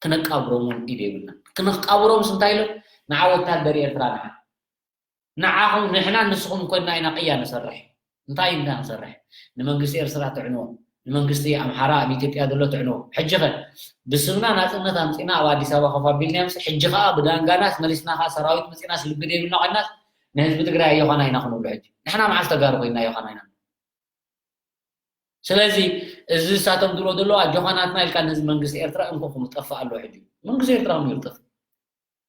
ክነቃብሮም እውን ኢድ የብልና ክንቃብሮምስ እንታይ ኢሎም ንዓ ወታደር ኤርትራ ንዓ ንዓኹም ንሕና ንስኹም ኮይንና ኢና ቅያ ንሰርሕ እንታይ ኢና ንሰርሕ ንመንግስቲ ኤርትራ ትዕንዎ ንመንግስቲ ኣምሓራ ኣብ ኢትዮጵያ ዘሎ ትዕንዎ ሕጂ ኸ ብስምና ናፅነት ኣምፂና ኣብ ኣዲስ ኣበባ ኮፍ ኣቢልናዮምስ ሕጂ ከዓ ብዳንጋናስ መሊስና ከዓ ሰራዊት መፂናስ ልቢ ደይብልና ኮይናስ ንህዝቢ ትግራይ ኣዮኻና ኢና ክንብሎ ሕጂ ንሕና መዓስ ተጋሩ ኮይንና ኣዮኻና ኢና ስለዚ እዚ ንሳቶም ዝብሎ ዘለዉ ኣጆኻ ናትና ኢልካ ነዚ መንግስቲ ኤርትራ እንኮ ክምጠፍእ ኣለዎ ሕጂ መንግስቲ ኤርትራ ክምጠፍእ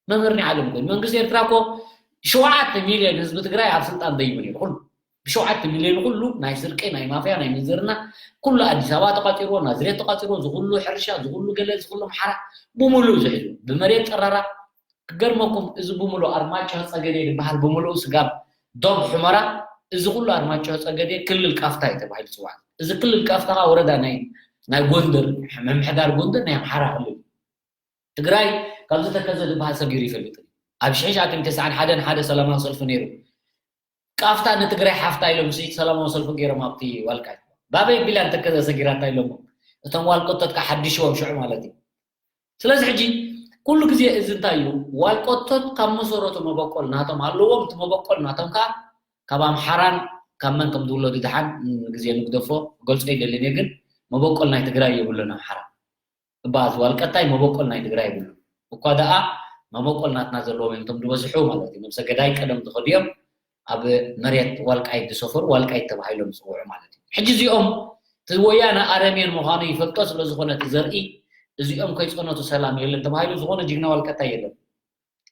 መምህር ናይ ዓለም ኮይኑ መንግስቲ ኤርትራ እኮ ሸውዓተ ሚልዮን ህዝቢ ትግራይ ኣብ ስልጣን ደይቡ ነይሩ ኩሉ ብሸውዓተ ሚልዮን ኩሉ ናይ ስርቂ ናይ ማፍያ ናይ ምንዝርና ኩሉ ኣዲስ ኣበባ ተቋፂርዎ ናዝሬት ተቋፂርዎ ዝኩሉ ሕርሻ ዝኩሉ ገለ ዝኩሉ ምሓራ ብሙሉእ ዝሕዙ ብመሬት ጠራራ ክገርመኩም እዚ ብምሉእ ኣርማጭሆ ጸገዴ ዝበሃል ብምሉኡ ስጋብ ዶብ ሑመራ እዚ ኩሉ ኣርማጭሆ ጸገዴ ክልል ቃፍታ እዩ ተባሂሉ ዝጽዋዕ። እዚ ክልል ቃፍታ ከዓ ወረዳ ናይ ናይ ጎንደር ምምሕዳር ጎንደር ናይ ኣምሓራ ክልል እዩ። ትግራይ ካብዚ ተከዘ ዝበሃል ሰጊሩ ይፈልጥ እዩ። ኣብ ሽሕን ትሽዓተ ሚእትን ተስዓን ሓደን ሓደ ሰላማዊ ሰልፊ ነይሩ። ቃፍታ ንትግራይ ሓፍታ ኢሎም ሲ ሰላማዊ ሰልፊ ገይሮም ኣብቲ ዋልቃይ ባበይ ቢላ ንተከዘ ሰጊራታ ኢሎሞ እቶም ዋልቆቶት ከዓ ሓዲሽዎም ሽዑ ማለት እዩ። ስለዚ ሕጂ ኩሉ ግዜ እዚ እንታይ እዩ ዋልቆቶት ካብ መሰረቱ መበቆል ናቶም ኣለዎም እቲ መበቆል ናቶም ከዓ ካብ ኣምሓራን ካብ መን ከም ዝውለዱ ድሓን ግዜ ንግደፎ ገልፆ ይደልን እየ ግን መበቆል ናይ ትግራይ የብሉን ኣምሓራ እባ እዚ ዋልቀታይ መበቆል ናይ ትግራይ የብሉን እኳ ደኣ መበቆል ናትና ዘለዎም እዮም እቶም ዝበዝሑ ማለት እዩ ነብሰ ገዳይ ቀደም ዝኸዱ እዮም ኣብ መሬት ዋልቃይት ዝሰፈሩ ዋልቃይት ተባሂሎም ዝፅውዑ ማለት እዩ ሕጂ እዚኦም እቲ ወያነ ኣረሜን ምዃኑ ይፈልጦ ስለ ዝኾነ እቲ ዘርኢ እዚኦም ከይፀነቱ ሰላም የለን ተባሂሉ ዝኾነ ጅግና ዋልቀታ የለን።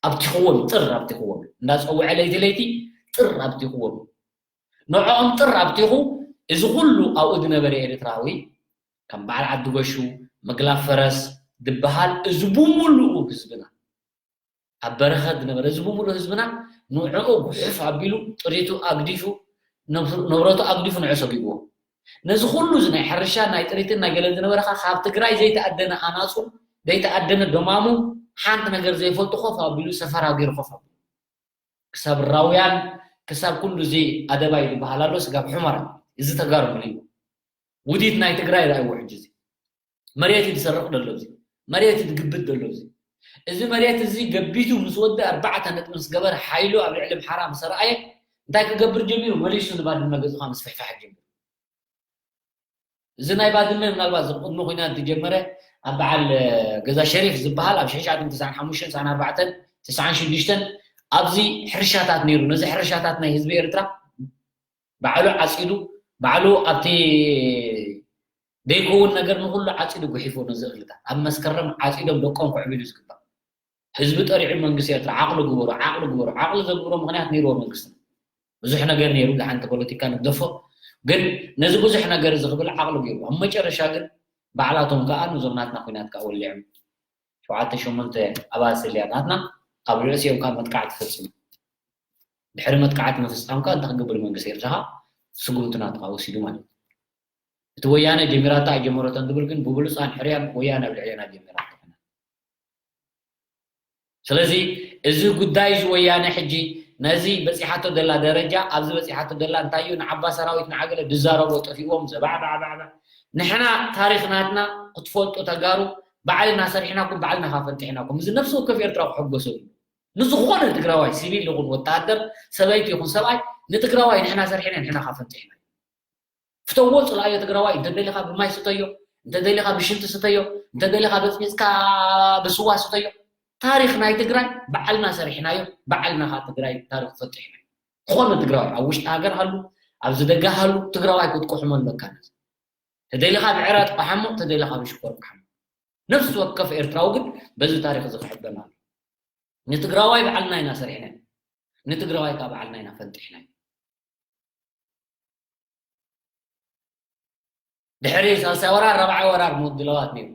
ኣብቲኽዎም ጥር ኣብቲኽዎም እንዳፀውዐ ለይቲ ለይቲ ጥር ኣብቲኽዎም ንዕኦም ጥር ኣብቲኹ እዚ ኩሉ ኣብኡ ዝነበረ ኤርትራዊ ከም በዓል ዓዲ ጎሹ ምግላብ ፈረስ ዝበሃል እዚ ብምሉኡ ህዝብና ኣብ በረኸት ዝነበረ እዚ ብምሉእ ህዝብና ንዕኡ ጉሕፍ ኣቢሉ ጥሪቱ ኣግዲፉ ነብረቱ ኣግዲፉ ንዑ ሰጒግዎ ነዚ ኩሉ እዚ ናይ ሕርሻ ናይ ጥሪትን ናይ ገለን ዝነበረኻ ካብ ትግራይ ዘይተኣደነ ኣናፁ ዘይተኣደነ ደማሙ ሓንቲ ነገር ዘይፈልጡ ኮፍ ኣቢሉ ሰፈራ ገይሩ ኮፍ ኣቢሉ ክሳብ ራውያን ክሳብ ኩሉ እዚ ኣደባይ ዝበሃል ኣሎ ስጋብ ሑመራ እዚ ተጋሩ ምልዩ ውዲት ናይ ትግራይ ርኣይዎ ሕጂ እዚ መሬት እዩ ዝሰርቕ ዘሎ እዚ መሬት እዩ ዝግብት ዘሎ እዚ እዚ መሬት እዚ ገቢቱ ምስ ወዲ ኣርባዕተ ነጥቢ ምስ ገበረ ሓይሉ ኣብ ልዕሊ ምሓራ ምስ ኣርኣየ እንታይ ክገብር ጀሚሩ መሊሱ ንባድመ ገዝኻ ምስፍሕፋሕ ጀሚሩ እዚ ናይ ባድመ ምናልባት እዚ ቅድሚ ኩናት ዝጀመረ ኣብ በዓል ገዛ ሸሪፍ ዝበሃል ኣብ ሽሕን ትሽዓተ ሚእትን ተስዓን ሓሙሽተን ተስዓን ኣርባዕተን ተስዓን ሽዱሽተን ኣብዚ ሕርሻታት ነይሩ ነዚ ሕርሻታት ናይ ህዝቢ ኤርትራ ባዕሉ ዓፂዱ ባዕሉ ኣብቲ ዘይከውን ነገር ንኩሉ ዓፂዱ ጉሒፎ ነዚ እኽልታት ኣብ መስከረም ዓፂዶም ደቆም ክዕብሉ ዝግባእ ህዝቢ ጠሪዑ መንግስቲ ኤርትራ ዓቕሊ ግበሩ ዓቕሊ ግበሩ ዓቕሊ ዘግብሮ ምክንያት ነይርዎ መንግስትና ብዙሕ ነገር ነይሩ ዝሓንቲ ፖለቲካ ንግደፎ ግን ነዚ ብዙሕ ነገር እዚ ክብል ዓቕሊ ገይሩ ኣብ መጨረሻ ግን ባዕላቶም ከዓ ነዞም ናትና ኩናት ከዓ ወሊዖም ሸውዓተ ሸሞንተ ኣባስል እያ ናትና ኣብ ርእሲኦም ከዓ መጥቃዕቲ ፈፂሙ ድሕሪ መጥቃዕቲ ምፍፃም ከዓ እንታይ ክገብር መንግስቲ ኤርትራ ከዓ ስጉምቲ ናቱ ከዓ ወሲዱ ማለት እዩ እቲ ወያነ ጀሚራታ ኣይጀመረቶን ዝብል ግን ብብሉፃን ሕርያን ወያነ ኣብ ልዕሌና ጀሚራቶ ስለዚ እዚ ጉዳይ እዚ ወያነ ሕጂ ነዚ በፂሓቶ ደላ ደረጃ ኣብዚ በፂሓቶ ደላ እንታይ እዩ ንዓባ ሰራዊት ንዓገለ ድዛረቦ ጠፊዎም ዘባዕባዕባዕባ ንሕና ታሪክ ናትና ክትፈልጡ ተጋሩ ባዕልና ሰሪሕናኩም ባዕልና ካፈንጢሕናኩም እዚ ነፍሲ ወከፍ ኤርትራ ክሕጎሰሉ ንዝኾነ ትግራዋይ ሲቪል ይኹን ወታደር ሰበይቲ ይኹን ሰብኣይ ንትግራዋይ ንሕና ሰሪሕና ንሕና ካፈንጢሕና ፍተዎ ፅላዮ ትግራዋይ እንተደሊኻ ብማይ ስተዮ እንተደሊኻ ብሽንቲ ስተዮ እንተደሊኻ በፅቢፅካ ብስዋ ስተዮ ታሪክ ናይ ትግራይ ባዕልና ሰሪሕናዮ ባዕልና ካ ትግራይ ታሪክ ፈጢሕና ዝኾነ ትግራዋይ ኣብ ውሽጢ ሃገር ሃሉ ኣብዚ ደገ ሃሉ ትግራዋይ ክትቁሕሞ ኣለካ ተደሊኻ ብዕረ ጥቃሓሞ ተደሊኻ ብሽኮር ቃሓሞ ነፍሲ ወከፍ ኤርትራዊ ግን በዚ ታሪክ እዚ ክሕበን ኣሎ ንትግራዋይ ባዕልና ኢና ሰሪሕና ንትግራዋይ ካ ባዕልና ኢና ፈንጢሕና ድሕሪ ሳልሳይ ወራር ራብዓይ ወራር ምድላዋት ነይሩ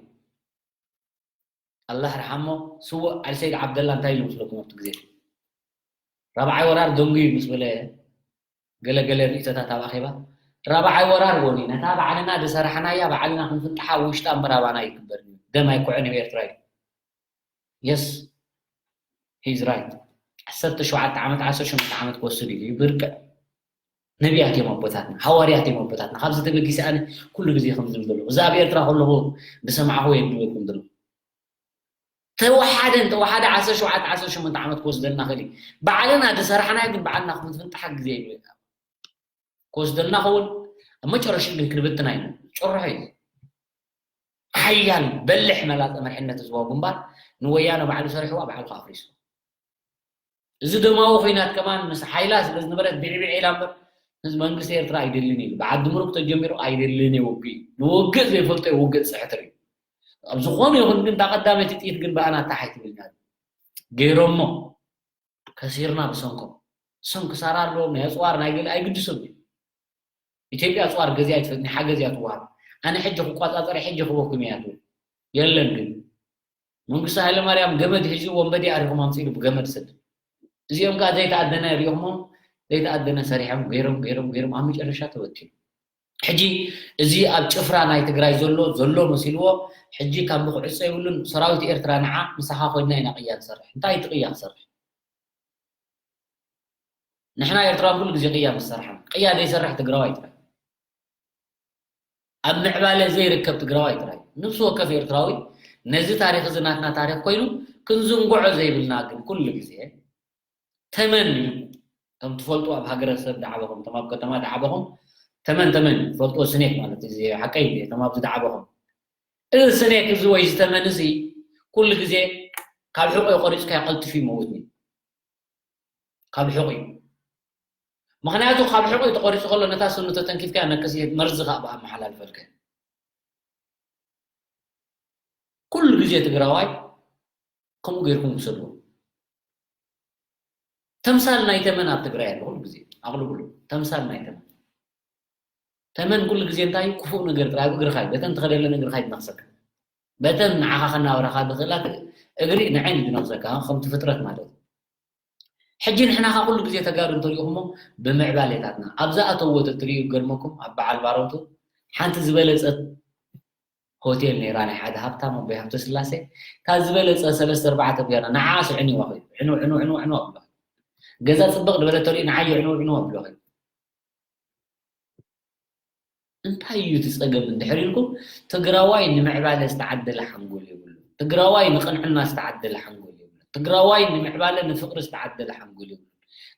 ኣላህ ርሓሞ ስዉእ ዓሊሰይድ ዓብደላ እንታይ ኢሉ መስለኩም ኣብቲ ግዜ ራብዓይ ወራር ደንጉዩ ምስ በለ ገለገለ ርእቶታት ኣብ ኣኼባ ራብዓይ ወራር ወኒ ነታ ባዕልና ዝሰራሕናያ ባዕልና ክንፍንጥሓ ውሽጣ እምበር ኣባና ይግበር ደም ኣይኮዐን ኣብ ኤርትራ እዩ yes he's right ዓሰርተ ሸውዓተ ዓመት ዓሰርተ ሸሞንተ ዓመት ክወስድ እዩ ብርቅዕ ነቢያት እዮም ኣቦታትና ሃዋርያት እዮም ኣቦታትና ካብዚ ተበጊሰ ኣነ ኩሉ ግዜ ከም ዝብል ዘለኹ እዚ ኣብ ኤርትራ ከለኹ ዝሰማዕኹ የድበኩም ዘለኹ ተወሓደ እንተወሓደ ዓሰርተ ሸውዓተ ዓሰርተ ሸሞንተ ዓመት ክወስደልና ክእል ባዕልና ዝሰራሕናዮ ግን ባዕልና ክንፍንጥሓ ግዜ ይብለና ክወስደልና ኸውን ኣብ መጨረሽኡ ግን ክንብትና ኢና ጭርሖ እዩ ሓያል በልሕ መላጠ መርሕነት ህዝባዊ ግንባር ንወያነ ባዕሉ ሰሪሕዋ ባዕሉ ኣፍሪሱ እዚ ደማዊ ኩናት ከማን ምስ ሓይላ ስለ ዝነበረት ብዕብዕ ኢላ እምበር ህዝቢ መንግስቲ ኤርትራ ኣይደልን ኢሉ ብዓዲ ምሩክ ተጀሚሩ ኣይደልን እየ ውግእ እዩ ንውግእ ዘይፈልጦ እዩ ውግእ ፅሕትር እዩ ኣብ ዝኾነ ይኹን ግን እታ ቀዳመይቲ ጥይት ግን ብኣና ታሕ ኣይትብልኛ ገይሮሞ ከሲርና ብሰንኮም እሶም ክሳራ ኣለዎም ናይ ኣፅዋር ናይ ገለ ኣይግድሶም እዩ ኢትዮጵያ ኣፅዋር ገዚኣ ኣይትፈት ናይ ሓገዝ እያ ትወሃብ ኣነ ሕጂ ክቋፃፀረ ሕጂ ክበኩም እያ ትብል የለን ግን መንግስቲ ሃይለማርያም ገመድ ሒዙ ወንበዴ ኣሪኹም ኣምፅኢሉ ብገመድ ሰድ እዚኦም ከዓ ዘይተኣደነ ሪኦሞ ዘይተኣደነ ሰሪሖም ገይሮም ገይሮም ገይሮም ኣብ መጨረሻ ተበትዩ ሕጂ እዚ ኣብ ጭፍራ ናይ ትግራይ ዘሎ ዘሎ መሲልዎ ሕጂ ካብ ንክዕፆ የብሉን ሰራዊት ኤርትራ ንዓ ምሳኻ ኮይና ኢና ቅያ ንሰርሕ እንታይ ትቅያ ክሰርሕ ንሕና ኤርትራን ኩሉ ግዜ ቅያ ምስ ሰርሓና ቅያ ዘይሰርሕ ትግራዋይ ጥራይ ኣብ ምዕባለ ዘይርከብ ትግራዋይ ጥራይ ንብሲ ወከፍ ኤርትራዊ ነዚ ታሪክ እዚ ናትና ታሪክ ኮይኑ ክንዝንግዖ ዘይብልና ግን ኩሉ ግዜ ተመን እዩ ከም ትፈልጡ ኣብ ሃገረሰብ ዳዕበኹም ከም ኣብ ከተማ ዳዕበኹም ተመን ተመን ትፈልጥዎ ስኔክ ማለት እዚ ሓቀይ እቶም ኣብዚ ዳዕበኹም እዚ ስኔክ እዚ ወይ ዝተመን እዚ ኩሉ ግዜ ካብ ሕቆ ቆሪፅካ ቀልጥፍ ይመውት ካብ ሕቑ እዩ ምኽንያቱ ካብ ሕቑ ተቆሪፁ ከሎ ነታ ስኑ ተተንኪፍካ ነክስ መርዚ ካብ ኣመሓላልፈልከ ኩሉ ግዜ ትግራዋይ ከምኡ ጌርኩም ውሰድዎ። ተምሳል ናይ ተመን ኣብ ትግራይ ኣሎ። ኩሉ ግዜ ኣቕልብሉ። ተምሳል ናይ ተመን፣ ተመን ኩሉ ግዜ እንታይ ክፉእ ነገር ጥራይ ኣብ እግርኻ እዩ። በተን ትኸደለን እግርኻ እዩ ዝነኽሰካ። በተን ንዓኻ ከናብራኻ ዝኽእላ እግሪ ንዐይን እዩ ዝነኽሰካ፣ ከምቲ ፍጥረት ማለት እዩ። ሕጂ ንሕና ኸ ኩሉ ግዜ ተጋሩ እንተሪእኹሞ ብምዕባሌታትና ኣብዛ ኣተዎ ተትርእዩ ገርመኩም ኣብ በዓል ባሮቱ ሓንቲ ዝበለጸት ሆቴል ነይራ ናይ ሓደ ሃብታም ኣቦይ ሃብተ ስላሴ። እታ ዝበለጸ ሰለስተ ኣርባዕተ ቢራ ንዓ ስዕንዋ ኸይዱ ዕኑ ዕኑ ዕኑ ዕኑ ኣብሎ። ገዛ ጽብቕ ዝበለ ተሪኡ ንዓዮ ዕኑ ዕኑ ኣብሎ ኸይዱ። እንታይ እዩ እቲ ጸገም እንድሕር ኢልኩም፣ ትግራዋይ ንምዕባለ ዝተዓደለ ሓንጎል የብሉን። ትግራዋይ ንቕንዕና ዝተዓደለ ሓንጎል የብሉን። ትግራዋይ ንምዕባለ ንፍቕሪ ዝተዓደለ ሓንጎል የብሉን።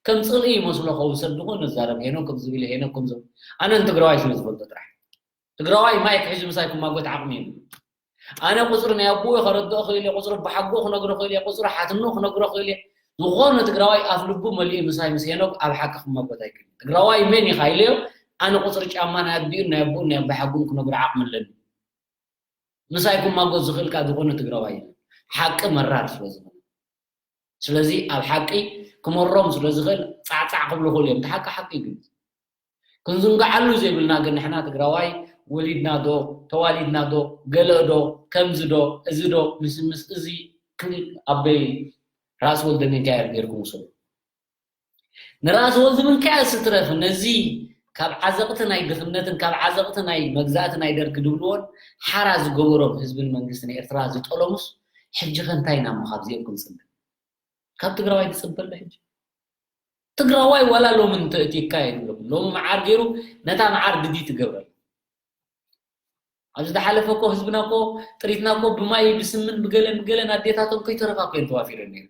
ከም ጽልኢ ይመስሎ ከውሰድ ድኾ ነዛረብ ሄኖ ከም ዝብል ሄኖ ከም ዝብል ኣነ ንትግራዋይ ስለ ዝፈልጦ ጥራሕ። ትግራዋይ ማይክ ሒዙ ምሳይ ክማጎት ዓቕሚ የብሉን። ኣነ ቁፅሪ ናይ ኣቦኡ ከረድኦ ክእል እየ፣ ቁፅሪ ኣቦሓጎኡ ክነግሮ ክእል እየ፣ ቁፅሪ ሓትኖ ክነግሮ ክእል እየ። ዝኾነ ትግራዋይ ኣፍ ልቡ መሊኡ ምሳይ ምስ ሄኖክ ኣብ ሓቂ ክመጎት ኣይክእልን። ትግራዋይ መን ኢኻ ኢለዮ፣ ኣነ ቁፅሪ ጫማ ናይ ኣዲኡን ናይ ኣቦኡን ናይ ኣቦሓጎኡን ክነግሮ ዓቕሚ ኣለኒ። ምሳይ ክማጎት ዝኽእል ካብ ዝኾነ ትግራዋይ የለን። ሓቂ መራር ስለ ዝኾነ። ስለዚ ኣብ ሓቂ ክመሮም ስለ ዝኽእል ፃዕፃዕ ክብሉ ክእሉ እዮም። እቲ ሓቂ ሓቂ እዩ ግን ክንዝንግዓሉ ዘይብልና ግን ንሕና ትግራዋይ ወሊድና ዶ ተዋሊድና ዶ ገለ ዶ ከምዚ ዶ እዚ ዶ ምስምስ እዚ ክብል ኣበይ ራስ ወልደ ሚካኤል ጌርኩም ውሰዱ። ንራስ ወልደ ሚካኤል ስትረፍ ነዚ ካብ ዓዘቕቲ ናይ ድኽነትን ካብ ዓዘቕቲ ናይ መግዛእቲ ናይ ደርጊ ድብልዎን ሓራ ዝገበሮም ህዝብን መንግስትን ኤርትራ ዝጠለሙስ ሕጂ ከ እንታይ ኢና እሞ ካብዚኦም ክንፅበ? ካብ ትግራዋይ ዝፅበ ኣሎ ሕጂ? ትግራዋይ ዋላ ሎሚ እንተእቲካ የብለኩም። ሎሚ መዓር ገይሩ ነታ መዓር ድዲ ትገብረል። ኣብዚ ዝሓለፈ እኮ ህዝብና እኮ ጥሪትና እኮ ብማይ ብስምን ብገለን ብገለን ኣዴታቶም ከይተረፋ እኮ እየን ተዋፊረን ነይሩ።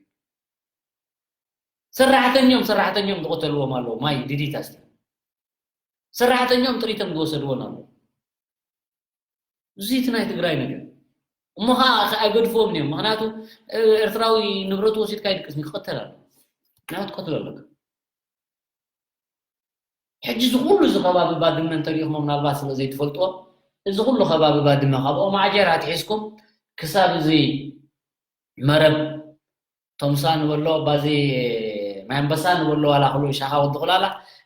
ሰራሕተኞም ሰራሕተኞም ዝቆተልዎም ኣለዉ። ማይ ድዲት ኣስቲ ሰራሕተኞም ጥሪቶም ዝወሰድዎን ኣለዉ። እዚ እቲ ናይ ትግራይ ነገር እሞ ከዓ ኣይገድፍዎም እዮም። ምክንያቱ ኤርትራዊ ንብረቱ ወሲድካ ይድቅስኒ ክቐተል ኣሎ። ምክንያቱ ትቀትሎ ኣለካ። ሕጂ እዚ ኩሉ እዚ ከባቢ ባድመ እንተሪኢኹሞ ምናልባት ስለ ዘይትፈልጥዎ እዚ ኩሉ ከባቢ ባድመ ካብ ኦም ዓጀር ኣትሒዝኩም ክሳብ እዚ መረብ ቶምሳ ንበሎ ባዚ ማይ ኣንበሳ ንበሎ ዋላ ክሉ ሻኻ ወዲ ቁላላ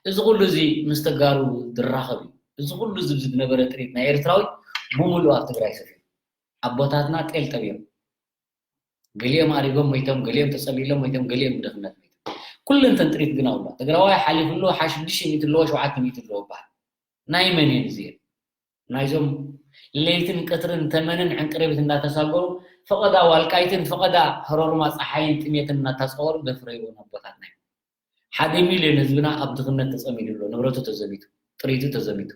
እዚ ኩሉ እዚ ምስ ተጋሩ ዝራኸብ እዩ። እዚ ኩሉ እዚ ዝነበረ ጥሪት ናይ ኤርትራዊ ብምሉእ ኣብ ትግራይ ሰፊሩ ኣቦታትና ጤል ጠብዮም ገሊኦም ኣሪጎም ሞይቶም፣ ገሊኦም ተጸሊሎም ሞይቶም፣ ገሊኦም ብድኽነት ሞይቶም። ኩለን ተን ጥሪት ግን ኣብላ ትግራዋይ ሓሊፉ ኣለዎ፣ ሓ ሽዱሽተ ሚእቲ ኣለዎ፣ ሸውዓተ ሚእቲ ኣለዎ ይበሃል። ናይ መን እየን እዚኤን? ናይዞም ለይትን ቀትርን ተመንን ዕንቅርቢት እንዳተሳገሩ ፈቐዳ ዋልቃይትን ፈቐዳ ህሮርማ ፀሓይን ጥሜትን እናታፀወሩ ዘፍረይዎም ኣቦታትና እዮም። ሓደ ሚልዮን ህዝብና ኣብ ድኽነት ተፀሚዱ ኣሎ፣ ንብረቱ ተዘሚቱ፣ ጥሪቱ ተዘሚቱ።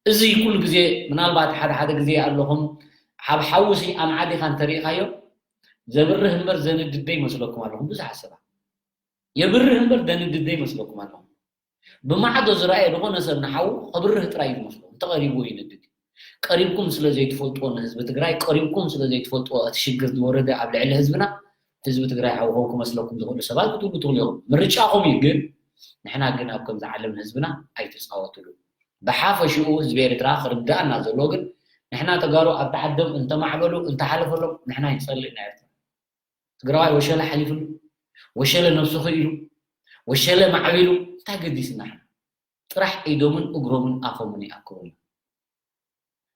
እዚ ኩሉ ግዜ ምናልባት ሓደ ሓደ ግዜ ኣለኹም ኣብ ሓዊ ሲ ኣምዓዲኻ እንተሪኢኻዮ ዘብርህ እምበር ዘንድድ ዶ ይመስለኩም ኣለኹም? ብዙሓት ሰባት የብርህ እምበር ዘንድድ ዶ ይመስለኩም ኣለኹም? ብማዕዶ ዝረኣየ ዝኾነ ሰብ ንሓዉ ከብርህ ጥራይ እዩ ዝመስሎ፣ እንተቐሪቡ ይንድድ እዩ። ቀሪብኩም ስለ ዘይትፈልጥዎ ንህዝቢ ትግራይ፣ ቀሪብኩም ስለ ዘይትፈልጥዎ እቲ ሽግር ዝወረደ ኣብ ልዕሊ ህዝብና፣ ህዝቢ ትግራይ ሓውኹም ክመስለኩም ዝኽእሉ ሰባት ክትህሉ ትኽእሉ ኢኹም። ምርጫኹም እዩ፣ ግን ንሕና ግን ኣብ ከምዚ ዓለም ንህዝብና ኣይትፃወትሉ። ብሓፈሽኡ ህዝቢ ኤርትራ ክርዳእና ዘለዎ ግን ንሕና ተጋሩ ኣብቲ ዓዶም እንተማዕበሉ እንተሓለፈሎም ንሕና ይንፀልእ ኢና ኤርትራ። ትግራዋይ ወሸለ ሓሊፍሉ፣ ወሸለ ነብሱ ክኢሉ፣ ወሸለ ማዕቢሉ እንታይ ገዲስና ንሕና? ጥራሕ ኢዶምን እግሮምን ኣፎምን ይኣክቡና።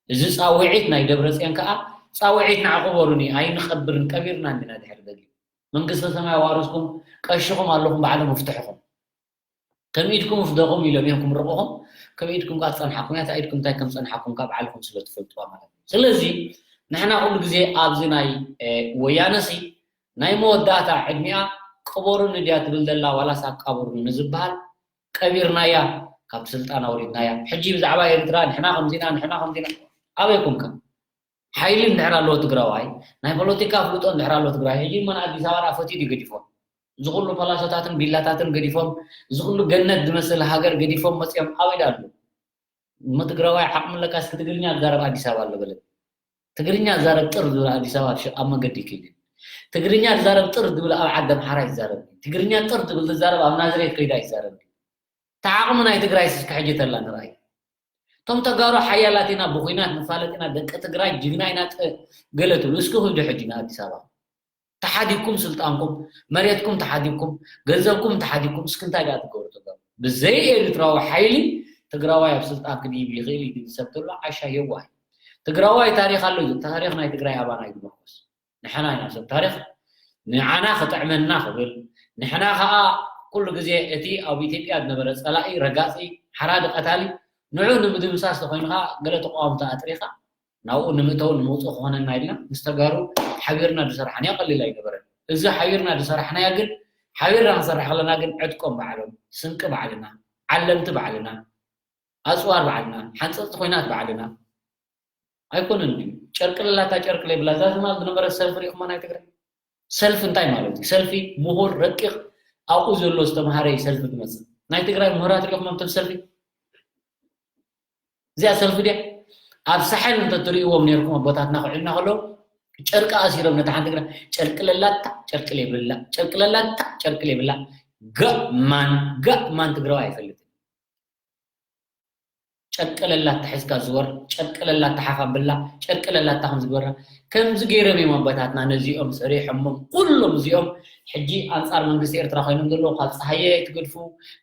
እዚ ፃውዒት ናይ ደብረፅዮን ከዓ ፃውዒት ንዓ ቅበሩኒ ኣይንቐብርን ቀቢርና እንዲና ድሕሪ ደጊም መንግስተ ሰማይ ዋርስኩም ቀሽኹም ኣለኹም ባዕሎም ፍትሕኹም ከም ኢድኩም ፍደኹም ኢሎም እዮም ክምርቑኹም ከም ኢድኩም ከዓ ዝፀንሓኩም እያ እታ ኢድኩም እንታይ ከም ፀንሓኩም ካብ ዓልኹም ስለ ትፈልጥዋ ማለት እዩ ስለዚ ንሕና ኩሉ ግዜ ኣብዚ ናይ ወያነሲ ናይ መወዳእታ ዕድሚኣ ቅበሩኒ ድያ ትብል ዘላ ዋላስ ኣቃብሩኒ ዝበሃል ቀቢርናያ ካብቲ ስልጣን ኣውሪድናያ ሕጂ ብዛዕባ ኤርትራ ንሕና ከምዚና ንሕና ከምዚና ኣበይ ኮንካ ሓይሊ እንድሕር ኣለዎ ትግራዋይ ናይ ፖለቲካ ፍልጦ እንድሕር ኣለዎ ትግራዋይ ሕጂ መን ኣዲስ ኣበባ ፈትዩ ድዩ ገዲፎም እዚ ኩሉ ፓላሶታትን ቢላታትን ገዲፎም እዚ ኩሉ ገነት ዝመስል ሃገር ገዲፎም መፅኦም ኣበይ ዳሉ እሞ ትግራዋይ ዓቕሚ ኣለካ እስኪ ትግርኛ ዝዛረብ ኣዲስ ኣበባ ኣሎ በለ ትግርኛ ዝዛረብ ጥር ዝብል ኣዲስ ኣበባ ኣብ መገዲ ይከይድ ትግርኛ ዝዛረብ ጥር ዝብል ኣብ ዓዲ ኣምሓራ ይዛረብ ትግርኛ ጥር ዝብል ዝዛረብ ኣብ ናዝሬት ከይዳ ይዛረብ ተዓቕሚ ናይ ትግራይ እስኪ ሕጂ ተላ ንርኣይ እቶም ተጋሩ ሓያላት ኢና፣ ብኹናት ንፋለጥ ኢና፣ ደቂ ትግራይ ጅግና ኢና፣ ጠ- ገለ ትብሉ። እስኪ ኹዱ ሕጂ ንኣዲስ ኣበባ። ተሓዲግኩም ስልጣንኩም፣ መሬትኩም ተሓዲግኩም፣ ገንዘብኩም ተሓዲግኩም፣ እስኪ እንታይ ደኣ ትገብሩ ተጋሩ? ብዘይ ኤርትራዊ ሓይሊ ትግራዋይ ኣብ ስልጣን ክድይብ ይኽእል እዩ ዝብል ሰብ ተሎ ዓሻ የዋህ እዩ። ትግራዋይ ታሪኽ ኣሎ እዩ። ታሪኽ ናይ ትግራይ ኣባና እዩ ዝምርኮስ። ንሕና ኢና ሰብ ታሪኽ፣ ንዓና ክጥዕመና ክብል፣ ንሕና ከዓ ኩሉ ግዜ እቲ ኣብ ኢትዮጵያ ዝነበረ ጸላኢ ረጋጺ ሓራዲ ቀታሊ ንዑ ንምድምሳስ ተኾይኑ ከዓ ገለ ተቃወምቲ ኣጥሪኻ ናብኡ ንምእተው ንምውፅእ ክኾነና ኢልና ምስ ተጋሩ ሓቢርና ዝሰራሕናዮ ቀሊል ኣይነበረን። እዚ ሓቢርና ዝሰራሕናዮ ግን ሓቢርና ክንሰርሕ ከለና ግን ዕጥቆም ባዕሎም፣ ስንቂ ባዕልና፣ ዓለምቲ ባዕልና፣ ኣፅዋር ባዕልና፣ ሓንፀፅቲ ኮይናት ባዕልና ኣይኮነን ድዩ? ጨርቂ ለላታ ጨርቂ ለይብላ እዛ ትማል ዝነበረ ሰልፊ ሪኢኹማ ናይ ትግራይ ሰልፊ እንታይ ማለት እዩ? ሰልፊ ምሁር ረቂቕ ኣብኡ ዘሎ ዝተምሃረ እዩ ሰልፊ ዝመፅእ። ናይ ትግራይ ምሁራት ሪኢኹም ኣብቶም ሰልፊ እዚኣ ሰልፊ ድያ? ኣብ ሳሕል እንተትርእይዎም ነርኩም ኣቦታትና ክዕና ከለዉ ጨርቂ ኣሲሮም ነታ ሓንቲ ግራ ጨርቂ ለላታ ጨርቂ ለይብላ ጨርቂ ለላታ ጨርቂ ለይብላ ገማን ገማን ትግራዋ ኣይፈልጥን። ጨርቂ ለላታ ሒዝካ ዝወር ጨርቂ ለላታ ሓፍ ኣብላ ጨርቂ ለላታ ከም ዝግበራ ከምዚ ገይሮም እዮም ኣቦታትና ነዚኦም ሰሪሖሞም ኩሎም እዚኦም ሕጂ ኣንፃር መንግስቲ ኤርትራ ኮይኖም ዘለዉ ካብ ፀሃየ ትገድፉ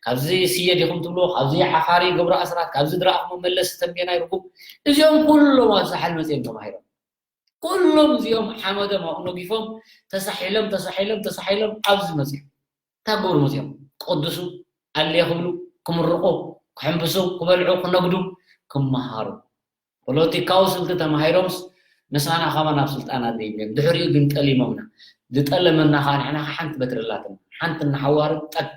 ካብዚ ስየ ዲኹም ትብሉ ካብዚ ዓፋሪ ገብሩ ኣስራት ካብዚ ድራእኹሞ መለስ ተንቤናይ ርኩብ እዚኦም ኩሎም ኣብ ሳሕል መፅኦም ተማሂሮም ኩሎም እዚኦም ሓመዶም ኣብኡ ነጊፎም ተሳሒሎም ተሳሒሎም ተሳሒሎም ኣብዚ መፅኦም እንታይ ክገብሩ መፅኦም ክቅድሱ ኣልየ ክብሉ ክምርቁ ክሕንብሱ ክበልዑ ክነግዱ ክመሃሩ ፖለቲካዊ ስልቲ ተማሂሮምስ ምሳና ከማን ኣብ ስልጣን ኣለ ይብለን ድሕሪኡ ግን ጠሊሞምና ዝጠለመና ከዓ ንሕና ሓንቲ በትሪ ኣላትና ሓንቲ እናሓዋርን ጠቅ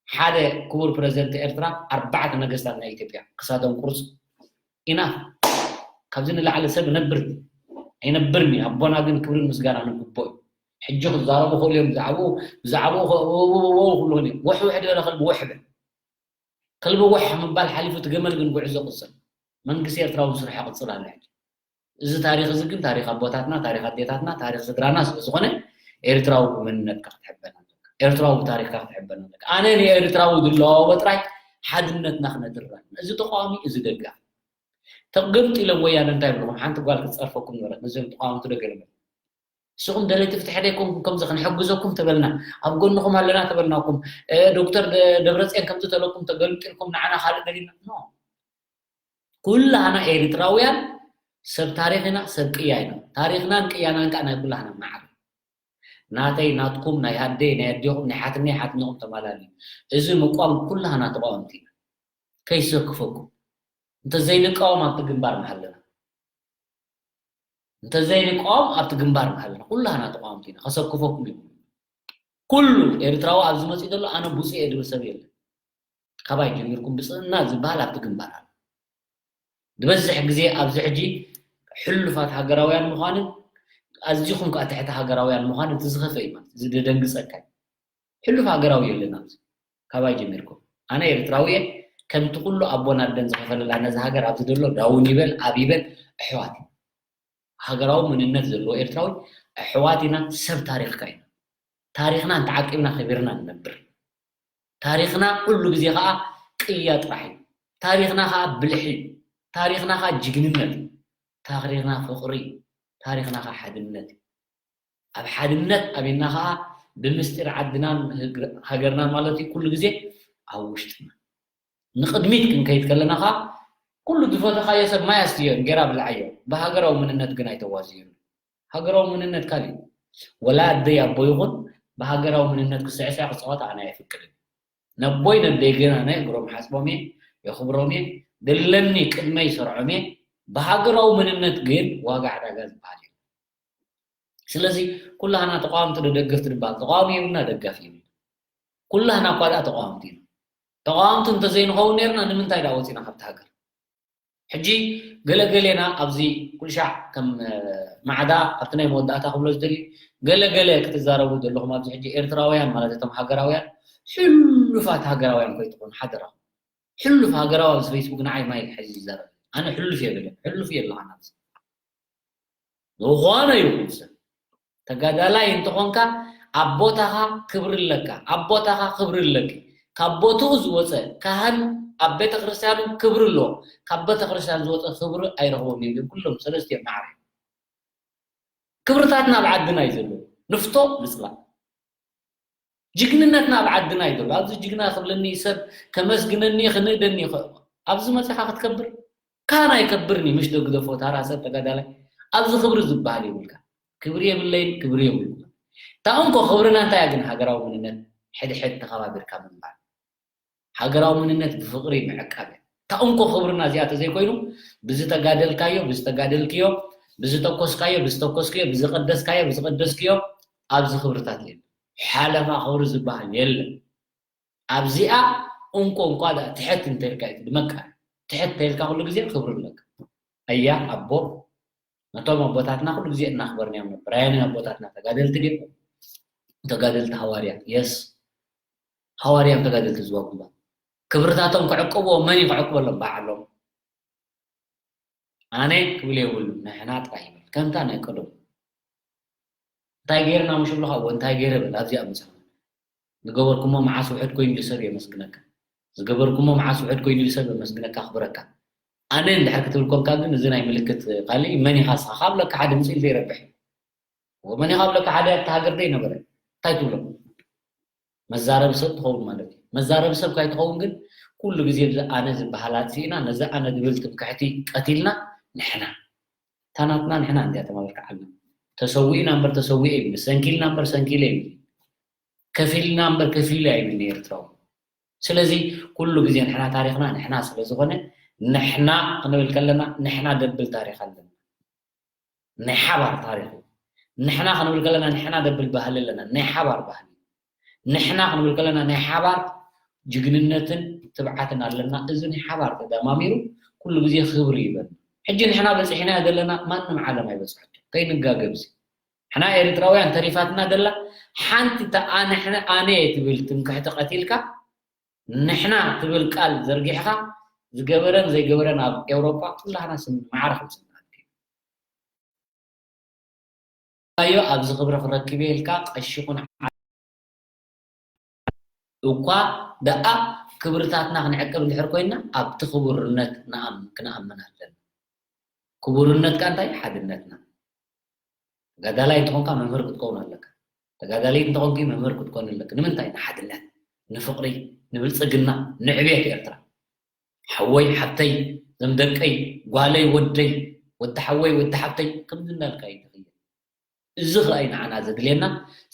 ሓደ ክቡር ፕረዚደንት ኤርትራ ኣርባዕተ ነገስታት ናይ ኢትዮጵያ ክሳዶም ቁርፅ ኢና ካብዚ ንላዕሊ ሰብ ነብር ኣይነብርን እዩ ኣቦና ግን ክብርን ምስጋና ንግቦ እዩ ሕጂ ክዛረቡ ክእሉ እዮም ብዛዕባኡ ብዛዕባኡ ክእሉ ወሕውሕ ድበለ ከልቢ ወሕ በል ከልቢ ወሕ ምባል ሓሊፉ እቲ ገመል ግን ጉዕዞ ቅፅል መንግስቲ ኤርትራ እውን ስርሑ ይቕፅል ኣሎ ሕጂ እዚ ታሪኽ እዚ ግን ታሪኽ ኣቦታትና ታሪኽ ኣዴታትና ታሪኽ ስድራና ስለ ዝኾነ ኤርትራዊ ብመንነትካ ክትሕበን ኣለካ ኤርትራዊ ብታሪኽካ ክትሕበን ኣለካ ኣነ ንኤርትራዊ ዝለዋወጦ ጥራይ ሓድነትና ክነድርብ ኣለና እዚ ተቃዋሚ እዚ ደጋፊ ተገምጢሎም ወያነ እንታይ ይብልኩም ሓንቲ ጓል ክትፀርፈኩም ነበረት ነዚኦም ተቃወምቲ ዶ ገለ ንስኹም ደለይቲ ፍትሒ ዶ ኣይኮንኩም ከምዚ ክንሕግዘኩም ተበልና ኣብ ጎንኹም ኣለና ተበልናኩም ዶክተር ደብረፅዮን ከምዚ ተለኩም ተገልጢልኩም ንዓና ካልእ ደሊና ኩላህና ኤርትራውያን ሰብ ታሪኽ ኢና ሰብ ቅያ ኢና ታሪኽናን ቅያናን ከዓ ናይ ኩላህና ማዕረ ናተይ ናትኩም ናይ ኣደይ ናይ ኣዴኹም ናይ ሓትነይ ሓትነኹም ተማላሊ እዚ ምቋም ኩላህና ተቃወምቲ ኢና ከይሰክፈኩም እንተዘይንቃወም ኣብቲ ግንባር ምሃለና እንተዘይንቃወም ኣብቲ ግንባር ምሃለና ኩላህና ተቃወምቲ ኢና ከሰክፈኩም ይብሉ ኩሉ ኤርትራዊ ኣብዚ መፅእ ዘሎ ኣነ ብፁእ እየ ዝብል ሰብ የለን ካባይ ጀሚርኩም ብፅእና ዝበሃል ኣብቲ ግንባር ኣሎ ዝበዝሕ ግዜ ኣብዚ ሕጂ ሕሉፋት ሃገራውያን ምዃንን ኣዚኹም ከዓ ትሕቲ ሃገራውያን ምዃን እቲ ዝኸፈ እዩ ማለት እዚ ደደንግፀካ እዩ ሕሉፍ ሃገራዊ የለን ኣብዚ ካባይ ጀሚርኩም ኣነ ኤርትራዊ እየ ከምቲ ኩሉ ኣቦን ኣደን ዝኸፈለላ ነዚ ሃገር ኣብዚ ዘሎ ዳውን ይበል ኣብ ይበል ኣሕዋት እዩ ሃገራዊ መንነት ዘለዎ ኤርትራዊ ኣሕዋት ኢና ሰብ ታሪኽካ ኢና ታሪኽና እንተዓቂብና ከቢርና ንነብር ታሪኽና ኩሉ ግዜ ከዓ ቅያ ጥራሕ እዩ ታሪኽና ከዓ ብልሒ እዩ ታሪኽና ከዓ ጅግንነት እዩ ታሪኽና ፍቕሪ እዩ ታሪኽና ከዓ ሓድነት እዩ ኣብ ሓድነት ኣቢና ከዓ ብምስጢር ዓድናን ሃገርናን ማለት እዩ ኩሉ ግዜ ኣብ ውሽጥና ንቕድሚት ክንከይድ ከለና ከዓ ኩሉ ዝፈተኻዮ ሰብ ማይ ኣስትዮ ጌራ ብልዓዮ ብሃገራዊ መንነት ግን ኣይተዋዝዮን ሃገራዊ መንነት ካልእ እዩ ወላ ኣደይ ኣቦ ይኹን ብሃገራዊ መንነት ክስዕስዕ ክፃወት ኣነ ኣይፍቅድን ነቦይ ነደይ ግን ኣነ እግሮም ሓፅቦም እየ የኽብሮም እየ ደለኒ ቅድመይ ይሰርዖም እየ ብሃገራዊ መንነት ግን ዋጋ ዕዳጋ ዝበሃል እዩ ስለዚ ኩላህና ተቃወምቲ ዶ ደገፍቲ ንበሃል ተቃዋሚ የብልና ደጋፊ የብልና ኩላህና እኳ ደኣ ተቃወምቲ ኢና ተቃወምቲ እንተዘይንኸውን ነርና ንምንታይ ደኣ ወፂና ካብቲ ሃገር ሕጂ ገለገሌና ኣብዚ ኩልሻዕ ከም ማዕዳ ኣብቲ ናይ መወዳእታ ክብሎ ዝደሊ ገለገለ ክትዛረቡ ዘለኹም ኣብዚ ሕጂ ኤርትራውያን ማለት እቶም ሃገራውያን ሕሉፋት ሃገራውያን ከይትኾኑ ሓደራኹም ሕሉፍ ሃገራዊ ኣብዚ ፌስቡክ ንዓይ ማይክ ሕዚ ይዛረብ ኣነ ሕሉፍ የብልን ሕሉፍ የለኻን ኣብዚ ዝኾነ ይኹን ሰብ ተጋዳላይ እንተኾንካ ኣብ ቦታኻ ክብሪ ኣለካ ኣብ ቦታኻ ክብሪ ኣለኪ ካብ ቦትኡ ዝወፀ ካህን ኣብ ቤተክርስትያን ክብሪ ኣለዎ። ካብ ቤተክርስትያን ዝወፀ ክብሪ ኣይረኽቦም እዮም። ኩሎም ሰለስቲኦም ማዕረ እዮም። ክብርታትና ኣብ ዓድና እዩ ዘሎ። ንፍቶ ምፅላእ። ጅግንነትና ኣብ ዓድና እዩ ዘሎ። ኣብዚ ጅግና ክብለኒ ሰብ ከመስግነኒ ክንእደኒ ይኽእል። ኣብዚ መፂኻ ክትከብር ካን ኣይከብርኒ ምሽ ደግደፎ ታራ ሰብ ተጋዳላይ ኣብዚ ክብሪ ዝበሃል የብልካ። ክብሪ የብለይን ክብሪ የብልካ። እታ እንኮ ክብርና እንታይ እያ ግን ሃገራዊ መንነት ሕድሕድ ተኸባቢርካ ምንባር። ሃገራዊ መንነት ብፍቕሪ ምዕቃብ እያ። እታ እንኮ ክብርና እዚኣ ተዘይኮይኑ ብዝተጋደልካዮ ብዝተጋደልክዮ ብዝተኮስካዮ ብዝተኮስክዮ ብዝቐደስካዮ ብዝቐደስክዮ ኣብዚ ክብርታት የለን። ሓለፋ ክብሪ ዝበሃል የለን። ኣብዚኣ እንኮ እንኳ ደኣ ትሕት እንተልካ እዩ ትድመካ። ትሕት ተልካ ኩሉ ግዜ ክብሪ ኣለካ። ኣያ ኣቦ ነቶም ኣቦታትና ኩሉ ግዜ እናኽበርናዮም ነበር። ኣየናይ ኣቦታትና ተጋደልቲ ድዮም? ተጋደልቲ ሃዋርያ የስ ሃዋርያ እዮም ተጋደልቲ ዝዋጉባ። ክብርታቶም ክዕቅብዎ መን እዩ ክዕቅበሎም? ባዕሎም። ኣነ ክብል የብሉ ንሕና ጥራይ ይበል ከምታ ናይ ቀደሙ። እንታይ ገይርና ምሽ ብለኻ እዎ እንታይ ገይረ በል ኣብዚኣ ምሳኻ ዝገበርኩሞ መዓስ ውሕድ ኮይኑ እዩ ሰብ የመስግነካ። ዝገበርኩሞ መዓስ ውሕድ ኮይኑ እዩ ሰብ የመስግነካ ክብረካ። ኣነ እንድሕር ክትብል ኮንካ ግን እዚ ናይ ምልክት ካሊእ መን ኢኻ ስኻ ካብ ለካ ሓደ ምፅኢል ዘይረብሕ እዎ መን ኢኻ ብለካ ሓደ ኣብቲ ሃገር ዘይነበረ እንታይ ትብሎ? መዛረቢ ሰብ ትኸውን ማለት እዩ። መዛረቢ ሰብ ካይትኸውን ግን ኩሉ ግዜ ብዚ ኣነ ዝበሃል ኣጥፊእና ነዚ ኣነ ዝብል ትምክሕቲ ቀቲልና ንሕና እታ ናትና ንሕና እንድያ ተመበርክዓልና። ተሰዊእና እምበር ተሰዊኤ ይብል፣ ሰንኪልና እምበር ሰንኪለ ይብል፣ ከፊልና እምበር ከፊለ ኣይብል ንኤርትራዊ። ስለዚ ኩሉ ግዜ ንሕና ታሪኽና ንሕና ስለ ዝኾነ ንሕና ክንብል ከለና ንሕና ደብል ታሪኽ ኣለና። ናይ ሓባር ታሪኽ እዩ። ንሕና ክንብል ከለና ንሕና ደብል ባህሊ ኣለና፣ ናይ ሓባር ባህሊ። ንሕና ክንብል ከለና ናይ ሓባር ጅግንነትን ትብዓትን ኣለና። እዚ ናይ ሓባር ተደማሚሩ ኩሉ ግዜ ክብሪ ይበና። ሕጂ ንሕና በፂሕናዮ ዘለና ማንም ዓለም ኣይበፅሐቶ። ከይንጋገ ብዚ። ንሕና ኤርትራውያን ተሪፋትና ዘላ ሓንቲ እታ ኣነ ኣነ ትብል ትምክሕቲ ቀቲልካ ንሕና ትብል ቃል ዘርጊሕኻ ዝገበረን ዘይገበረን ኣብ ኤውሮጳ ኩላህና ስም ማዕረ ከም ስም ኣዮ ኣብዚ ክብሪ ክረክብ እየ ኢልካ ቀሺ ኩን እኳ ደኣ ክብርታትና ክንዕቅብ እንድሕር ኮይና ኣብቲ ክቡርነት ንኣም- ክንኣምን ኣለና። ክቡርነት ከ እንታይ ሓድነትና ተጋዳላይ እንተኾንካ መምህር ክትከውን ኣለካ። ተጋዳላይ እንተኾንኪ መምህር ክትኮን ኣለክ። ንምንታይ? ንሓድነት፣ ንፍቕሪ፣ ንብልፅግና፣ ንዕብየት ኤርትራ። ሓወይ ሓብተይ፣ ዘም ደቀይ፣ ጓለይ ወደይ፣ ወዲ ሓወይ ወዲ ሓብተይ ከምዚ እንዳልካ እዩ ትኽየል። እዚ ኸኣ እዩ ንዓና ዘድልየና።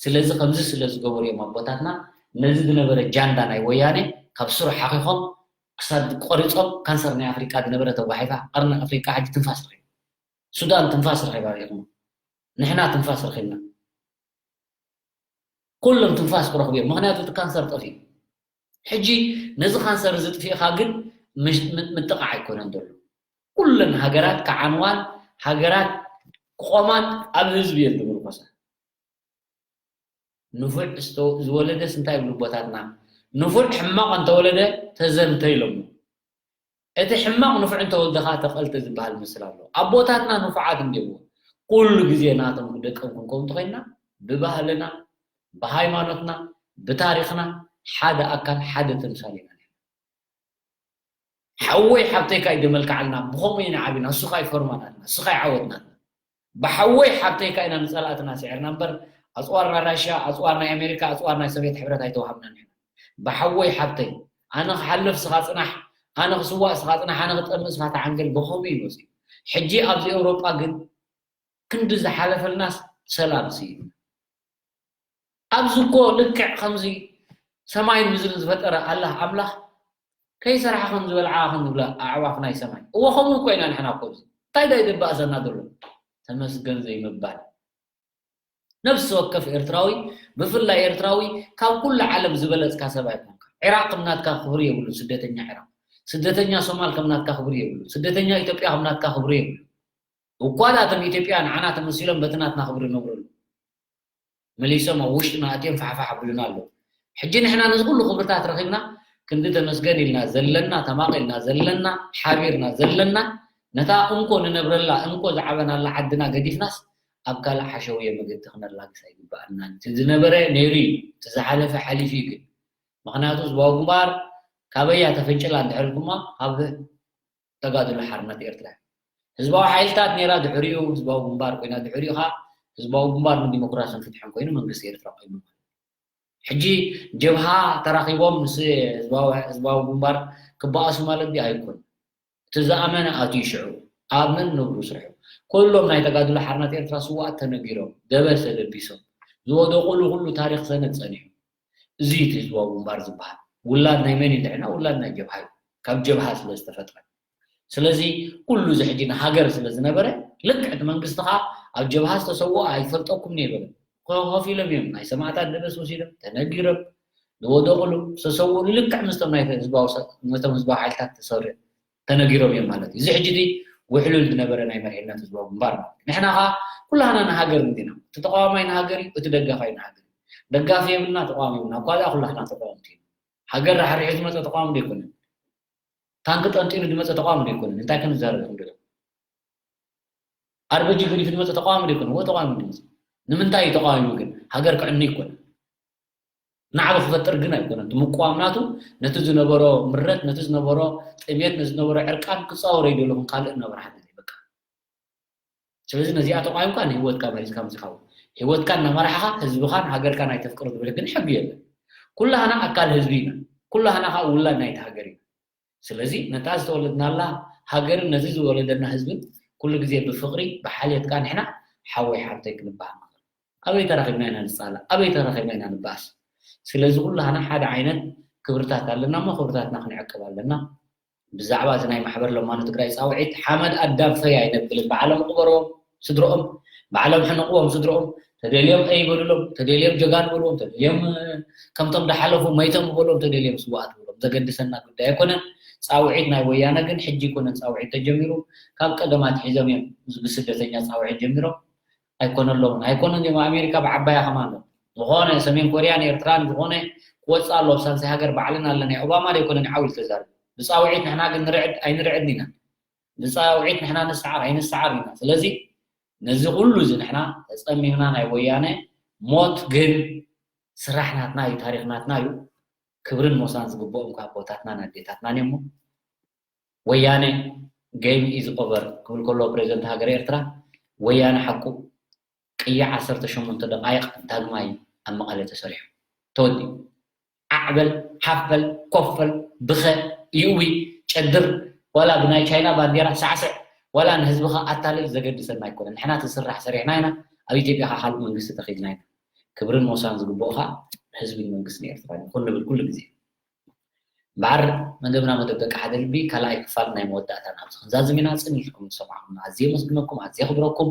ስለዚ ከምዚ ስለ ዝገበሩ እዮም ኣቦታትና ነዚ ዝነበረ ጃንዳ ናይ ወያነ ካብ ስሩ ሓኺኾም ክሳድ ቆሪጾም ካንሰር ናይ ኣፍሪቃ ዝነበረ ተጓሒፋ ቀርኒ ኣፍሪቃ ሕጂ ትንፋስ ረኺቡ። ሱዳን ትንፋስ ረኺባ ሪኢኹም ንሕና ትንፋስ ረኺብና ኩሎም ትንፋስ ክረኽቡ እዮም ምክንያቱ እቲ ካንሰር ጠፊኡ ሕጂ ነዚ ካንሰር እዚ ጥፊእኻ ግን ምጥቓዕ ኣይኮነን ዘሎ ኩለን ሃገራት ከዓንዋን ሃገራት ክቖማን ኣብ ህዝቢ እየን ዝምርኮሳ ንፉዕ ዝወለደስ እንታይ ይብሉ ኣቦታትና ንፉዕ ሕማቕ እንተወለደ ተዘምተ ኢሎሞ እቲ ሕማቕ ንፉዕ እንተወልደ ከኣ ተቐልተ ዝበሃል ምስል ኣሎ ኣቦታትና ንፉዓት እንዲሞ ኩሉ ግዜ ናቶም ደቀም ክንከውን እንተኾይንና ብባህልና ብሃይማኖትና ብታሪኽና ሓደ ኣካል ሓደ ተምሳል ኢና ሓወይ ሓብተይ ካይ ደመልካዓልና ብኸምኡ ኢና ዓቢና እሱ ካይ ፈርማናትና እሱ ካይ ዓወትናትና ብሓወይ ሓብተይ ካይ ኢና ንጸላእትና ስዒርና እምበር ኣጽዋር ናይ ራሽያ ኣጽዋር ናይ ኣሜሪካ ኣጽዋር ናይ ሶቪየት ሕብረት ኣይተዋሃብናን ኢና ብሓወይ ሓብተይ ኣነ ክሓልፍ ስኻ ጽናሕ ኣነ ክስዋእ ስኻ ጽናሕ ኣነ ክጠምእ ስኻ ተዓንገል ብኸምኡ እዩ መጽዩ ሕጂ ኣብዚ ኤውሮጳ ግን ክንዲ ዝሓለፈልናስ ሰላም ስኢንና ኣብዚ እኮ ልክዕ ከምዚ ሰማይ ምድርን ዝፈጠረ ኣላህ ኣምላኽ ከይሰርሓ ከም ዝበልዓ ከም ዝብላ ኣዕዋፍ ናይ ሰማይ እወ ከምኡ እኮ ኢና ንሕና እኮ እዚ እንታይ ዳ ይድባእሰና ዘሎ ተመስገን ዘይምባል ነብሲ ወከፍ ኤርትራዊ ብፍላይ ኤርትራዊ ካብ ኩሉ ዓለም ዝበለጽካ ሰብ ኣይኮንካ ኢራቅ ከም ናትካ ክብሪ የብሉን ስደተኛ ኢራቅ ስደተኛ ሶማል ከም ናትካ ክብሪ የብሉን ስደተኛ ኢትዮጵያ ከም ናትካ ክብሪ የብሉን እኳ ዳቶም ኢትዮጵያ ንዓና ተመሲሎም በቲ ናትና ክብሪ ይነብሩ ኣለዉ መሊሶም ኣብ ውሽጥና ኣትዮም ፋሕፋሕ ኣብሉና ኣለዉ ሕጂ ንሕና ነዚ ኩሉ ክብርታት ረኺብና ክንዲ ተመስገን ኢልና ዘለና ተማቒልና ዘለና ሓቢርና ዘለና ነታ እንኮ ንነብረላ እንኮ ዝዓበናላ ዓድና ገዲፍናስ ኣብ ካልእ ሓሸውየ መገዲ ክነላግስ ኣይግበኣናን እቲ ዝነበረ ነይሩ እዩ እቲ ዝሓለፈ ሓሊፉ እዩ ግን ምኽንያቱ ህዝባዊ ግንባር ካበያ ተፈንጭላ እንድሕር ኢልኩማ፣ ካብ ተጋድሎ ሓርነት ኤርትራ። ህዝባዊ ሓይልታት ነይራ፣ ድሕሪኡ ህዝባዊ ግንባር ኮይና፣ ድሕሪኡ ኸዓ ህዝባዊ ግንባር ንዲሞክራስን ፍትሕን ኮይኑ መንግስቲ ኤርትራ ኮይኑ። ሕጂ ጀብሃ ተራኺቦም ምስ ህዝባዊ፣ ህዝባዊ ግንባር ክበኣሱ ማለት ድዩ? ኣይኮን። እቲ ዝኣመነ ኣትዩ ሽዑ ኣብ መን ነግሩ ስርሑ። ኩሎም ናይ ተጋድሎ ሓርነት ኤርትራ ስዋኣት ተነጊሮም፣ ደበሰ ደቢሶም፣ ዝወደቑሉ ኩሉ ታሪኽ ሰነድ ጸኒሑ። እዚ እቲ ህዝባዊ ግንባር ዝበሃል። ውላድ ናይ መን እዩ እንድሕና? ውላድ ናይ ጀብሃ እዩ። ካብ ጀብሃ ስለ ዝተፈጥረ። ስለዚ ኩሉ እዚ ሕጂ ንሃገር ስለ ዝነበረ፣ ልክዕ እቲ መንግስቲ ኸዓ ኣብ ጀብሃ ዝተሰውኡ ኣይፈልጠኩም እየ በለ። ኮፍ ኢሎም እዮም ናይ ሰማእታት ደበስ ወሲዶም፣ ተነጊሮም፣ ዝወደቑሉ፣ ዝተሰውኡሉ ልክዕ ምስቶም ናይ ህዝባዊ ሰ-፣ ነቶም ህዝባዊ ሓይልታት ተሰሪ-፣ ተነጊሮም እዮም ማለት እዩ። እዚ ሕጂ እቲ ውሕሉል ዝነበረ ናይ መሪሕነት ህዝባዊ ግንባር ማለት እዩ። ንሕና ኸዓ ኩላህና ንሃገር እንዲና። እቲ ተቃዋማይ ንሃገር እዩ፣ እቲ ደጋፋይ ንሃገር እዩ። ደጋፊ የብልና፣ ተቃዋሚ የብልና። እኳ ደኣ ኩላህና ተቃወምቲ ኢና። ሃገር ራሕሪሑ ዝመፀ ተቃዋሚ ዶ ኣይኮነን? ታንኪ ጠንጢኑ ዝመፀ ተቃዋሚ ዶ ኣይኮነን? እንታይ ከም ዝዛረብ ይኹን ዶ? ኣርበጂ ገዲፉ ዝመፀ ተቃዋሚ ዶ ኣይኮነን? ወ ተቃዋሚ ዶ ይመፅእ? ንምንታይ እዩ ተቃዋሚ ግን? ሃገር ክዕኑ ኣይኮነን። ናዕቢ ክፈጥር ግን ኣይኮነን። እቲ ምቅዋም ናቱ ነቲ ዝነበሮ ምረት፣ ነቲ ዝነበሮ ጥሜት፣ ነቲ ዝነበሮ ዕርቃን ክፃወሮ እዩ ደለኹም ካልእ እናበርሃ በቃ። ስለዚ ነዚኣ ተቋይምካ ንህይወትካ መሪጽካ ምስ ኢኻ እውን። ህይወትካ እናመራሕኻ ህዝብኻን ሃገርካን ኣይተፍቅር ዝብል ግን ሕጊ የለን። ኩላህና ኣካል ህዝቢ ኢና። ኩላህና ከዓ ውላድ ናይቲ ሃገር ኢና። ስለዚ ነታ ዝተወለድናላ ሃገርን ነዚ ዝወለደና ህዝብን ኩሉ ግዜ ብፍቕሪ፣ ብሓልዮት ከዓ ንሕና ሓወይ ሓብተይ ክንበሃል ንኽእል። ኣበይ ተራኺብና ኢና ንጻላእ? ኣበይ ተራኺብና ኢና ንበኣስ? ስለዚ ኩላህና ሓደ ዓይነት ክብርታት ኣለና እሞ ክብርታትና ክንዕቅብ ኣለና። ብዛዕባ እዚ ናይ ማሕበር ለማኖ ትግራይ ጻውዒት ሓመድ ኣዳም ፈይ ኣይነብልን። ባዕሎም ቅበርዎም ስድርኦም፣ ባዕሎም ሕንቕዎም ስድርኦም። ተደልዮም ኣይበሉሎም፣ ተደልዮም ጀጋኑ በልዎም፣ ተደልዮም፣ እ፣ ከምቶም ዝሓለፉ መይቶም በልዎም፣ ተደልዮም ስዋኣት በልዎም። ዘገድሰና ጉዳይ ኣይኮነን። ጻውዒት ናይ ወያነ ግን ሕጂ ኣይኮነን ጻውዒት ተጀሚሩ፣ ካብ ቀደም ኣትሒዞም እዮም ብስደተኛ ጻውዒት ጀሚሮም። ኣይኮነሎምን። ኣይኮነን እዮም ኣሜሪካ ብዓባያ ከማን ኣሎ። ዝኾነ ሰሜን ኮርያን ኤርትራን ዝኾነ ክወፅእ ኣለዎ፣ ኣብ ሳልሳይ ሃገር ባዕልና ኣለና። ኦባማ ዶ ኣይኮነን ዓው ኢሉ ተዛሪቡ? ብጻውዒት ንሕና ግን ንርዕድ ኣይንርዕድን ኢና። ብጻውዒት ንሕና ንሰዓር ኣይንሰዓር ኢና። ስለዚ ነዚ ኩሉ እዚ ንሕና ተጸሚምና ናይ ወያነ ሞት ግን ስራሕ ናትና እዩ፣ ታሪኽ ናትና እዩ። ክብርን ሞሳን ዝግብኦም ካብ ኣቦታትናን ኣዴታትናን እዮም። ወያነ game is over ክብል ከሎ ፕሬዚደንት ሃገር ኤርትራ ወያነ ሓቁ ቅያ ዓሰርተ ሸሞንተ ደቃይቕ ዳግማይ ኣብ መቐለ ተሰሪሑ ተወዲኡ። ዓዕበል ሓፈል ኮፈል ብኸ ይእዊ ጨድር ዋላ ብናይ ቻይና ባንዴራ ሳዕስዕ ዋላ ንህዝብኻ ኣታልል ዘገድሰና ኣይኮነን። ንሕና እቲ ስራሕ ሰሪሕና ኢና። ኣብ ኢትዮጵያ ከዓ ካልእ መንግስቲ ተኺልና ኢና። ክብርን ሞሳን ዝግብኦ ከዓ ህዝብን መንግስትን ኤርትራ እዩ። ኩሉ ንብል ኩሉ ግዜ። እምበኣር መደብና መደብ ደቂ ሓደ ልቢ ካልኣይ ክፋል ናይ መወዳእታ ናብዚ ክንዛዝም ኢና። ጽን ኢልኩም ዝሰማዕኩም ኣዝየ የመስግነኩም፣ ኣዝየ የኽብረኩም።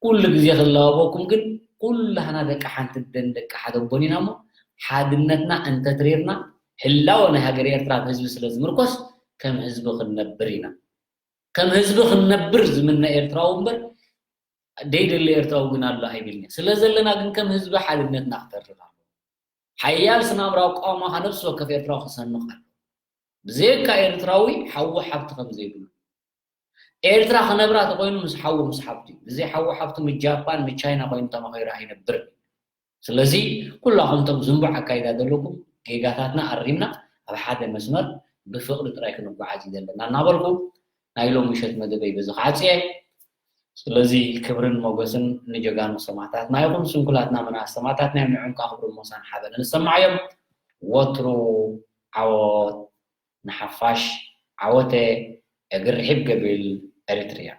ኩሉ ግዜ ክላበበኩም ግን ኩላህና ደቂ ሓንቲ ደን ደቂ ሓደ ኣቦን ኢና እሞ ሓድነትና እንተትሪርና ህላወ ናይ ሃገር ኤርትራ ኣብ ህዝቢ ስለ ዝምርኮስ ከም ህዝቢ ክንነብር ኢና። ከም ህዝቢ ክንነብር ዝምነ ኤርትራዊ እምበር ደይደሊ ኤርትራዊ ግን ኣሎ ኣይብልን እየ። ስለ ዘለና ግን ከም ህዝቢ ሓድነትና ክተርር ኣሎ። ሓያል ስነ ኣእምራዊ ኣቃውማ ነፍሲ ወከፍ ኤርትራዊ ክሰንቕ ኣሎ። ብዘየካ ኤርትራዊ ሓዉ ሓብቲ ከም ዘይብሉ። ኤርትራ ክነብራ ተኮይኑ ምስ ሓዉ ምስ ሓብቲ እዩ። ብዘይ ሓዉ ሓብቲ ምስ ጃፓን ምስ ቻይና ኮይኑ ተመኺሩ ኣይነብርን። ስለዚ ኩላኹም እቶም ዝንቡዕ ኣካይዳ ዘለኩም ጌጋታትና ኣሪምና ኣብ ሓደ መስመር ብፍቕሪ ጥራይ ክንጓዓዝ እዩ ዘለና እናበልኩ ናይ ሎም ምሸት መደበይ በዚ ክዓጽየ። ስለዚ ክብርን ሞገስን ንጀጋኑ ሰማእታትና ይኹን። ስንኩላትና መናእስ ሰማእታትና እዮም። ንዕም ከዓ ክብርን ሞሳን ሓበንን ዝሰማዓዮም። ወትሩ ዓወት ንሓፋሽ። ዓወተ እግር ርሒብ ገብል ኤሪትርያ።